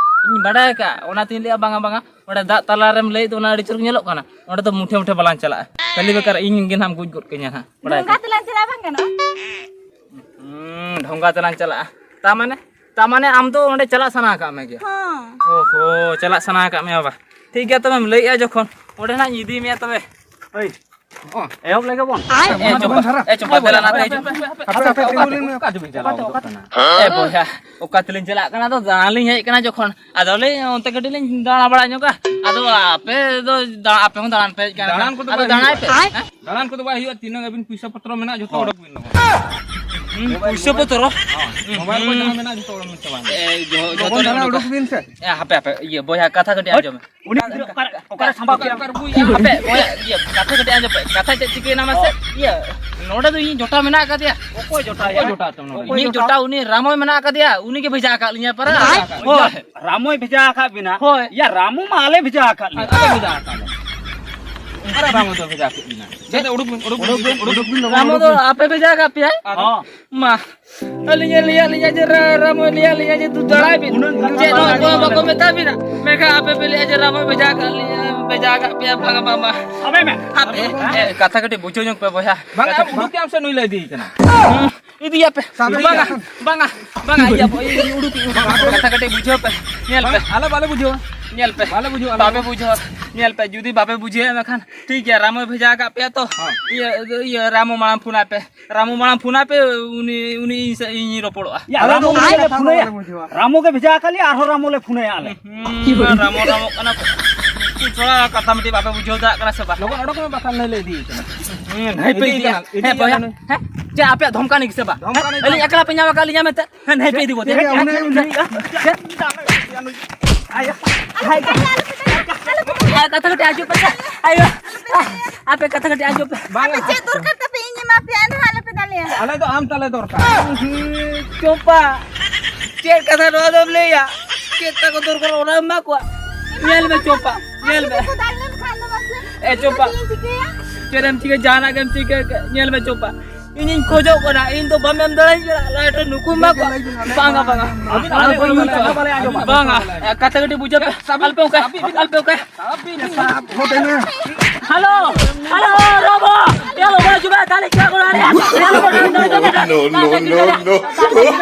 ᱤᱧ ᱵᱟᱲᱟᱭ ᱟᱠᱟᱫᱼᱟ, ᱚᱱᱟᱛᱤᱧ ᱞᱟᱹᱭᱟ ᱵᱟᱝᱟ, ᱵᱟᱝᱟ, ᱚᱸᱰᱮ ᱫᱟᱜ ᱛᱟᱞᱟ ᱨᱮᱢ ᱞᱟᱹᱭᱮᱫ ᱫᱚ ᱚᱱᱟ ᱟᱹᱰᱤ ᱪᱚᱨᱚᱠ ᱧᱮᱞᱚᱜ ᱠᱟᱱᱟ, ᱚᱸᱰᱮ ᱫᱚ ᱢᱩᱴᱷᱮ ᱢᱩᱴᱷᱮ ᱵᱟᱞᱟᱝ ᱪᱟᱞᱟᱜᱼᱟ, ᱠᱷᱟᱹᱞᱤ ᱵᱮᱠᱟᱨ ᱤᱧ ᱜᱮ ᱱᱟᱦᱟᱜ ᱮᱢ ᱜᱩᱡ ᱜᱚᱫ ᱠᱟᱹᱧᱟ ᱱᱟᱦᱟᱜ, ᱵᱟᱲᱟᱭ ᱰᱷᱚᱸᱜᱟ ᱠᱮᱫ? ᱛᱮᱞᱟᱝ ᱪᱟᱞᱟᱜᱼᱟ, ᱵᱟᱝ ᱜᱟᱱᱚᱜᱼᱟ? ᱦᱩᱸ, ᱰᱷᱚᱸᱜᱟ ᱛᱮᱞᱟᱝ ᱪᱟᱞᱟᱜᱼᱟ᱾ ᱛᱟ ᱢᱟᱱᱮ, ᱛᱟ ᱢᱟᱱᱮ ᱟᱢ ᱫᱚ ᱚᱸᱰᱮ ᱪᱟᱞᱟᱜ ᱥᱟᱱᱟ ᱟᱠᱟᱫ ᱢᱮᱜᱮᱭᱟ? ᱦᱚᱸ᱾ ᱳᱦᱳ, ᱪᱟᱞᱟᱜ ᱥᱟᱱᱟ ᱟᱠᱟᱫ ᱢᱮᱭᱟ ᱵᱟ? ᱴᱷᱤᱠ ᱜᱮᱭᱟ, ᱛᱚᱵᱮᱢ ᱞᱟᱹᱭᱮᱫᱼᱟ ᱡᱚᱠᱷᱚᱱ, ᱚᱸᱰᱮ ᱱᱟᱦᱟᱜ ᱤᱧ ᱤᱫᱤ ᱢᱮᱭᱟ ᱛᱚᱵᱮ᱾ ᱦᱳᱭ, ᱚ, ᱮᱦᱚᱵ ᱞᱮᱜᱮ ᱵᱚᱱ᱾ ᱮ, ᱮ, ᱪᱚᱢᱯᱟ, ᱮ, ᱪᱚᱢᱯᱟ, ᱫᱮᱞᱟ ᱱᱟᱛᱮ ᱦᱤᱡᱩᱜ ᱢᱮ᱾ ᱦᱟᱯᱮ, ᱦᱟᱯᱮ, ᱦᱟᱯᱮ, ᱦᱟᱯᱮ, ᱛᱤᱸᱜᱩ ᱞᱮᱱ ᱢᱮ᱾ ᱚᱠᱟ ᱪᱚᱵᱤᱱ ᱪᱟᱞᱟᱣ ᱜᱚᱫᱚᱜ ᱠᱟᱱᱟ? ᱮ ᱵᱚᱭᱦᱟ, ᱚᱠᱟ ᱛᱮᱞᱤᱧ ᱪᱟᱞᱟᱜ ᱠᱟᱱᱟ? ᱟᱫᱚ ᱫᱟᱬᱟᱱ ᱞᱤᱧ ᱦᱮᱡ ᱠᱟᱱᱟ ᱡᱚᱠᱷᱚᱱ, ᱟᱫᱚ ᱞᱤᱧ ᱚᱱᱛᱮ ᱠᱟᱹᱴᱤᱡ ᱞᱤᱧ ᱫᱟᱬᱟ ᱵᱟᱲᱟ ᱧᱚᱜᱟ᱾ ᱟᱫᱚ ᱟᱯᱮ ᱫᱚ ᱫᱟ-, ᱟᱯᱮ ᱦᱚᱸ ᱫᱟᱬᱟᱱ ᱯᱮ ᱦᱮᱡ ᱠᱟᱱᱟ᱾ ᱫᱟᱬᱟᱱ ᱠᱚᱫᱚ ᱟᱫᱚ ᱵᱟᱭ ᱫᱟᱬᱟᱭ ᱦᱩᱭᱩᱜᱼᱟ᱾ ᱯᱮ᱾ ᱦᱮᱸ? ᱫᱟᱬᱟᱱ ᱠᱚᱫᱚ ᱵᱟᱭ ᱦᱩᱭᱩᱜᱼᱟ᱾ ᱛᱤᱱᱟᱹᱜ ᱟᱹᱵᱤᱱ ᱯᱩᱭᱥᱟᱹ ᱯᱚᱛᱨᱚ ᱢᱮᱱᱟᱜᱼᱟ, ᱡᱚᱛᱚ ᱦᱳᱭ᱾ ᱚᱰᱚᱠ ᱵᱤᱱ ᱞᱚᱜᱚᱱ᱾ ᱦᱩᱸ, ᱯᱩᱭᱥᱟᱹ ᱯᱚᱛᱨᱚ? ᱦᱚᱸ, ᱢᱳᱵᱟᱭᱤᱞ ᱠᱚ ᱦᱩᱸ᱾ ᱡᱟᱦᱟᱸ ᱢᱮᱱᱟᱜᱼᱟ, ᱡᱚᱛᱚ ᱚᱰᱚᱠ ᱵᱤᱱ ᱪᱟᱵᱟ᱾ ᱮ, ᱡᱚ-, ᱡᱚᱛᱚ ᱞᱚᱜᱚᱱ ᱞᱤᱧ ᱫᱷᱟᱨᱟ ᱩᱰᱩᱠᱟ᱾ ᱩᱰᱩᱠ ᱵᱤᱱ ᱥᱮ᱾ ᱮ, ᱦᱟᱯᱮ, ᱦᱟᱯᱮ, ᱤᱭᱟᱹ, ᱵᱚᱭᱦᱟ, ᱠᱟᱛᱷᱟ ᱠᱟᱹᱴᱤᱡ ᱟᱸᱡᱚᱢ ᱢᱮ᱾ ᱩᱱᱤ ᱜᱤᱫᱽᱨᱟᱹ ᱚᱠᱟᱨᱮ, ᱚᱠᱟᱨᱮ ᱥᱟᱢᱵᱟᱣ ᱠᱮᱫᱟ? ᱦᱟᱯᱮ, ᱵᱚᱭᱦᱟ, ᱤᱭᱟᱹ, ᱠᱟᱛᱷᱟ ᱠᱟᱹᱴᱤᱡ ᱟᱸᱡᱚᱢ ᱯᱮ᱾ ᱠᱟᱛᱷᱟ ᱪᱮᱫ ᱪᱤᱠᱟᱹᱭᱮᱱᱟ ᱢᱟᱥᱮ? ᱚ᱾ ᱤᱭᱟᱹ, ᱱᱚᱰᱮ ᱫᱚ ᱤᱧ ᱡᱚᱴᱟᱣ ᱢᱮᱱᱟᱜ ᱟᱠᱟᱫᱮᱭᱟ᱾ ᱚᱠᱚᱭ ᱡᱚᱴᱟᱣ? ᱚᱠᱚᱭ ᱡᱚᱴᱟᱣ ᱛᱟᱢ ᱱᱚᱰᱮ? ᱤᱧᱤᱡ ᱡᱚᱴᱟᱣ, ᱩᱱᱤ ᱨᱟᱢᱚᱭ ᱢᱮᱱᱟᱜ ᱟᱠᱟᱫᱮᱭᱟ, ᱩᱱᱤ ᱜᱮ ᱵᱷᱮᱡᱟ ᱟᱠᱟᱫ ᱞᱤᱧᱟᱭ ᱯᱟᱨᱟ᱾ ᱵᱷᱮᱡᱟ ᱟᱠᱟᱫ ᱦᱳᱭ᱾ ᱞᱤᱧᱟ? ᱨᱟᱢᱚᱭ ᱵᱷᱮᱡᱟ ᱟᱠᱟᱫ ᱵᱤᱱᱟ? ᱦᱳᱭ᱾ ᱭᱟ, ᱨᱟᱢᱩ ᱢᱟ ᱟᱞᱮ ᱵᱷᱮᱡᱟ ᱟᱠᱟᱫ ᱞᱮᱭᱟ᱾ ᱟᱞᱮ ᱵᱷᱮᱡᱟ ᱟᱠᱟᱫ ᱞᱮᱭᱟ᱾ ᱟᱨ ᱨᱟᱢᱩ ᱫᱚ ᱵᱷᱮᱡᱟ ᱠᱮᱫ ᱵᱤᱱᱟ? ᱪᱮᱫ? ᱩᱰᱩᱠ ᱵᱤᱱ, ᱩᱰᱩᱠ ᱵᱤᱱ, ᱩᱰᱩᱠ ᱵᱤᱱ, ᱩᱰᱩᱠ ᱵᱤᱱ, ᱨᱟᱢᱩ ᱫᱚ ᱩᱰᱩᱠ ᱵᱤᱱ᱾ ᱟᱯᱮ ᱵᱷᱮᱡᱟ ᱟᱠᱟᱫ ᱯᱮᱭᱟ? ᱟᱫᱚ? ᱦᱚᱸ᱾ ᱢᱟ, ᱟᱹᱞᱤᱧᱮ ᱞᱟᱹᱭᱟᱫ ᱞᱤᱧᱟ ᱡᱮ ᱨᱟ-, ᱨᱟᱢᱚᱭ ᱞᱟᱹᱭᱟᱫ ᱞᱤᱧᱟ ᱡᱮ ᱫᱩ ᱫᱟᱬᱟᱭ ᱵᱤᱱ᱾ ᱩᱱᱟᱹᱜ ᱠᱟᱛᱷᱟ ᱪᱮᱫ ᱵᱟᱝ ᱱᱚᱣᱟ ᱠᱚ ᱟᱸᱡᱚᱢ ᱵᱟᱠᱚ ᱞᱮᱱᱟ᱾ ᱢᱮᱛᱟ ᱵᱤᱱᱟ? ᱢᱮᱱᱠᱷᱟᱱ ᱟᱯᱮ ᱯᱮ ᱞᱟᱹᱭᱟ ᱡᱮ ᱨᱟᱢᱚᱭ ᱵᱷᱮᱡᱟ ᱟᱠᱟᱫ ᱞᱤᱧᱟ, ᱵᱷᱮᱡᱟ ᱟᱠᱟᱫ ᱯᱮᱭᱟ, ᱵᱟᱝᱟ, ᱵᱟᱝᱟ᱾ ᱟᱵᱮ ᱢᱮ᱾ ᱟᱯᱮ, ᱮ, ᱠᱟᱛᱷᱟ ᱠᱟᱹᱴᱤᱡ ᱵᱩᱡᱷᱟᱹᱣ ᱧᱚᱜ ᱯᱮ ᱵᱚᱭᱦᱟ᱾ ᱵᱟᱝᱟ, ᱠᱟᱛᱷᱟ ᱩᱰᱩᱠ ᱠᱮᱫ ᱟᱢ ᱥᱮ ᱱᱩᱭ ᱞᱮ ᱤᱫᱤᱭᱮ ᱠᱟᱱᱟ? ᱦᱩᱸ, ᱤᱫᱤᱭᱟᱯᱮ᱾ ᱥᱟᱵᱮ ᱵᱟᱝᱟ, ᱠᱟᱱᱟ᱾ ᱵᱟᱝᱟ, ᱵᱟᱝᱟ, ᱤᱭᱟᱹ, ᱤᱭᱟᱹ, ᱩᱰᱩᱠ, ᱩᱰᱩᱠ᱾ ᱠᱟᱛᱷᱟ ᱠᱟᱹᱴᱤᱡ ᱵᱩᱡᱷᱟᱹᱣ ᱯᱮ, ᱧᱮᱞ ᱯᱮ᱾ ᱵᱟᱝ, ᱟᱞᱮ ᱵᱟᱞᱮ ᱵᱩᱡᱷᱟᱹᱣᱟ᱾ ᱧᱮᱞ ᱯᱮ᱾ ᱵᱟᱞᱮ ᱵᱩᱡᱷᱟᱹᱣᱟ, ᱟᱞᱮ᱾ ᱵᱟᱯᱮ ᱵᱩᱡᱷᱟᱹᱣᱟ᱾ ᱧᱮᱞ ᱯᱮ, ᱡᱩᱫᱤ ᱵᱟᱯᱮ ᱵᱩᱡᱷᱟᱹᱣᱟ, ᱮᱱᱠᱷᱟᱱ ᱴᱷᱤᱠ ᱜᱮᱭᱟ, ᱨᱟᱢᱚᱭ ᱵᱷᱮᱡᱟ ᱟᱠᱟᱫ ᱯᱮᱭᱟ ᱛᱚ᱾ ᱦᱚᱸ᱾ ᱤᱭᱟᱹ, ᱤᱭᱟᱹ, ᱨᱟᱢᱚ ᱢᱟᱲᱟᱝ ᱯᱷᱳᱱ ᱟᱭ ᱯᱮ᱾ ᱨᱟᱢᱩ ᱢᱟᱲᱟᱝ ᱯᱷᱳᱱ ᱟᱭ ᱯᱮ, ᱩᱱᱤ, ᱩᱱᱤ ᱤᱧ ᱥᱟᱶ ᱤᱧ ᱨᱚᱯᱚᱲᱚᱜᱼᱟ᱾ ᱭᱟ, ᱟᱞᱮ ᱨᱟᱢᱩ ᱫᱚ ᱩᱱᱤ ᱩᱱᱤ ᱞᱮ ᱠᱟᱛᱷᱟ ᱯᱷᱳᱱᱟᱭᱟ᱾ ᱵᱟᱞᱮ ᱵᱩᱡᱷᱟᱹᱣᱟ᱾ ᱨᱟᱢᱩ ᱜᱮ ᱵᱷᱮᱡᱟ ᱟᱠᱟᱫ ᱞᱮᱭᱟ, ᱟᱨᱦᱚᱸ ᱨᱟᱢᱩ ᱞᱮ ᱯᱷᱳᱱᱟᱭᱟ ᱟᱞᱮ᱾ ᱦᱩᱸ, ᱨᱟᱢᱩ, ᱨᱟᱢᱩ ᱠᱟᱱᱟ ᱠᱚ᱾ ᱛᱷᱚᱲᱟ ᱠᱟᱛᱷᱟ ᱢᱤᱫᱴᱤᱡ ᱵᱟᱯᱮ ᱵᱩᱡᱷᱟᱹᱣ ᱫᱟᱲᱮᱭᱟᱜ ᱠᱟᱱᱟ ᱥᱮ ᱵᱟᱝ? ᱞᱚᱜᱚᱱ ᱚᱰᱚᱠ ᱢᱮ, ᱵᱟᱠᱷᱟᱱ ᱱᱟᱹᱭ ᱞᱮ ᱤᱫᱤᱭᱮ ᱠᱟᱱᱟ᱾ ᱦᱩᱸ, ᱱᱟᱹᱭ ᱯᱮ ᱤᱫᱤᱭᱮ ᱤᱫᱤᱭᱟ᱾ ᱠᱟᱱᱟ, ᱤᱫᱤᱭᱮ ᱦᱮᱸ, ᱵᱚᱭᱦᱟ, ᱠᱟᱱᱟ ᱱᱟᱹᱭ᱾ ᱦᱮᱸ? ᱪᱮᱫ ᱟᱯᱮᱭᱟᱜ ᱫᱷᱚᱢᱠᱟᱣ ᱜᱮ ᱥᱮ ᱵᱟᱝ? ᱫᱷᱚᱢᱠᱟᱣ ᱟᱹᱞᱤᱧ ᱜᱮ᱾ ᱮᱠᱞᱟ ᱯᱮ ᱧᱟᱢ ᱟᱠᱟᱫ ᱞᱤᱧᱟ ᱢᱮᱱᱛᱮ? ᱦᱮᱸ, ᱱᱟᱹᱭ ᱯᱮ ᱤᱫᱤ ᱜᱚᱫᱮᱭᱟ᱾ ᱦᱮᱸ, ᱩᱱᱤ, ᱩᱱᱤ᱾ ᱪᱮᱫ? ᱟᱭᱳ, ᱟᱭᱳ, ᱟᱭᱳ, ᱠᱟᱛᱷᱟ ᱠᱟᱹᱴᱤᱡ ᱟᱸᱡᱚᱢ ᱯᱮ ᱥᱮ᱾ ᱟᱭᱳ, ᱟᱯᱮ ᱠᱟᱛᱷᱟ ᱠᱟᱹᱴᱤᱡ ᱟᱸᱡᱚᱢ ᱯᱮ᱾ ᱵᱟᱝ, ᱟᱯᱮ ᱪᱮᱫ ᱫᱚᱨᱠᱟᱨ ᱛᱟᱯᱮ ᱤᱧ ᱮᱢᱟ ᱯᱮᱭᱟ, ᱮᱱᱦᱚᱸ ᱟᱞᱚᱯᱮ ᱫᱟᱞᱮᱭᱟ᱾ ᱟᱞᱮ ᱫᱚ ᱟᱢ ᱛᱟᱞᱮ ᱫᱚᱨᱠᱟᱨ᱾ ᱪᱚᱢᱯᱟ, ᱪᱮᱫ ᱠᱟᱛᱷᱟ ᱱᱚᱣᱟ ᱫᱚᱢ ᱞᱟᱹᱭᱟ? ᱪᱮᱫ ᱛᱟᱠᱚ ᱫᱚᱨᱠᱟᱨ ᱚᱱᱟ ᱮᱢᱟ ᱠᱚᱣᱟ᱾ ᱧᱮᱞ ᱢᱮ ᱪᱚᱢᱯᱟ, ᱧᱮᱞ ᱢᱮ᱾ ᱠᱚ ᱫᱟᱞ ᱞᱮᱱᱠᱷᱟᱱ ᱫᱚ ᱢᱟᱥᱮ᱾ ᱮ ᱪᱚᱢᱯᱟ, ᱪᱮᱫ ᱤᱧ ᱪᱤᱠᱟᱹᱭᱟ? ᱪᱮᱫ ᱮᱢ ᱪᱤᱠᱟᱹᱭᱟ? ᱡᱟᱦᱟᱱᱟᱜ ᱜᱮᱢ ᱪᱤᱠᱟᱹᱭᱟ, ᱧᱮᱞ ᱢᱮ ᱪᱚᱢᱯᱟ, ᱤᱧᱤᱧ ᱠᱷᱚᱡᱚᱜ ᱠᱟᱱᱟ, ᱤᱧ ᱫᱚ ᱵᱟᱢ ᱮᱢ ᱫᱟᱲᱮᱭᱟᱹᱧ ᱠᱟᱱᱟ, ᱞᱟᱭᱤᱴ ᱨᱮ ᱱᱩᱠᱩ ᱮᱢᱟ ᱠᱚᱣᱟ᱾ ᱵᱟᱝᱟ, ᱵᱟᱝᱟ᱾ ᱟᱹᱵᱤᱱ ᱟᱞᱚ ᱵᱟᱹᱧ ᱦᱩᱭ ᱦᱚᱪᱚᱣᱟᱜᱼᱟ᱾ ᱵᱟᱞᱮ ᱟᱸᱡᱚᱢᱟ᱾ ᱵᱟᱝᱟ, ᱠᱟᱛᱷᱟ ᱠᱟᱹᱴᱤᱡ ᱵᱩᱡᱷᱟᱹᱣ ᱯᱮ᱾ ᱟᱞᱚᱯᱮ ᱚᱱᱠᱟᱭᱟ, ᱟᱞᱚᱯᱮ ᱚᱱᱠᱟᱭᱟ᱾ ᱦᱮᱞᱳ, ᱦᱮᱞᱳ, ᱨᱚᱵᱚ, ᱮ ᱵᱟᱵᱟ, ᱦᱤᱡᱩᱜ ᱢᱮ, ᱛᱟᱦᱞᱮ ᱪᱮᱫ ᱠᱚ ᱨᱚᱲ ᱨᱮᱭᱟᱜ? Hello, No, no, no, no.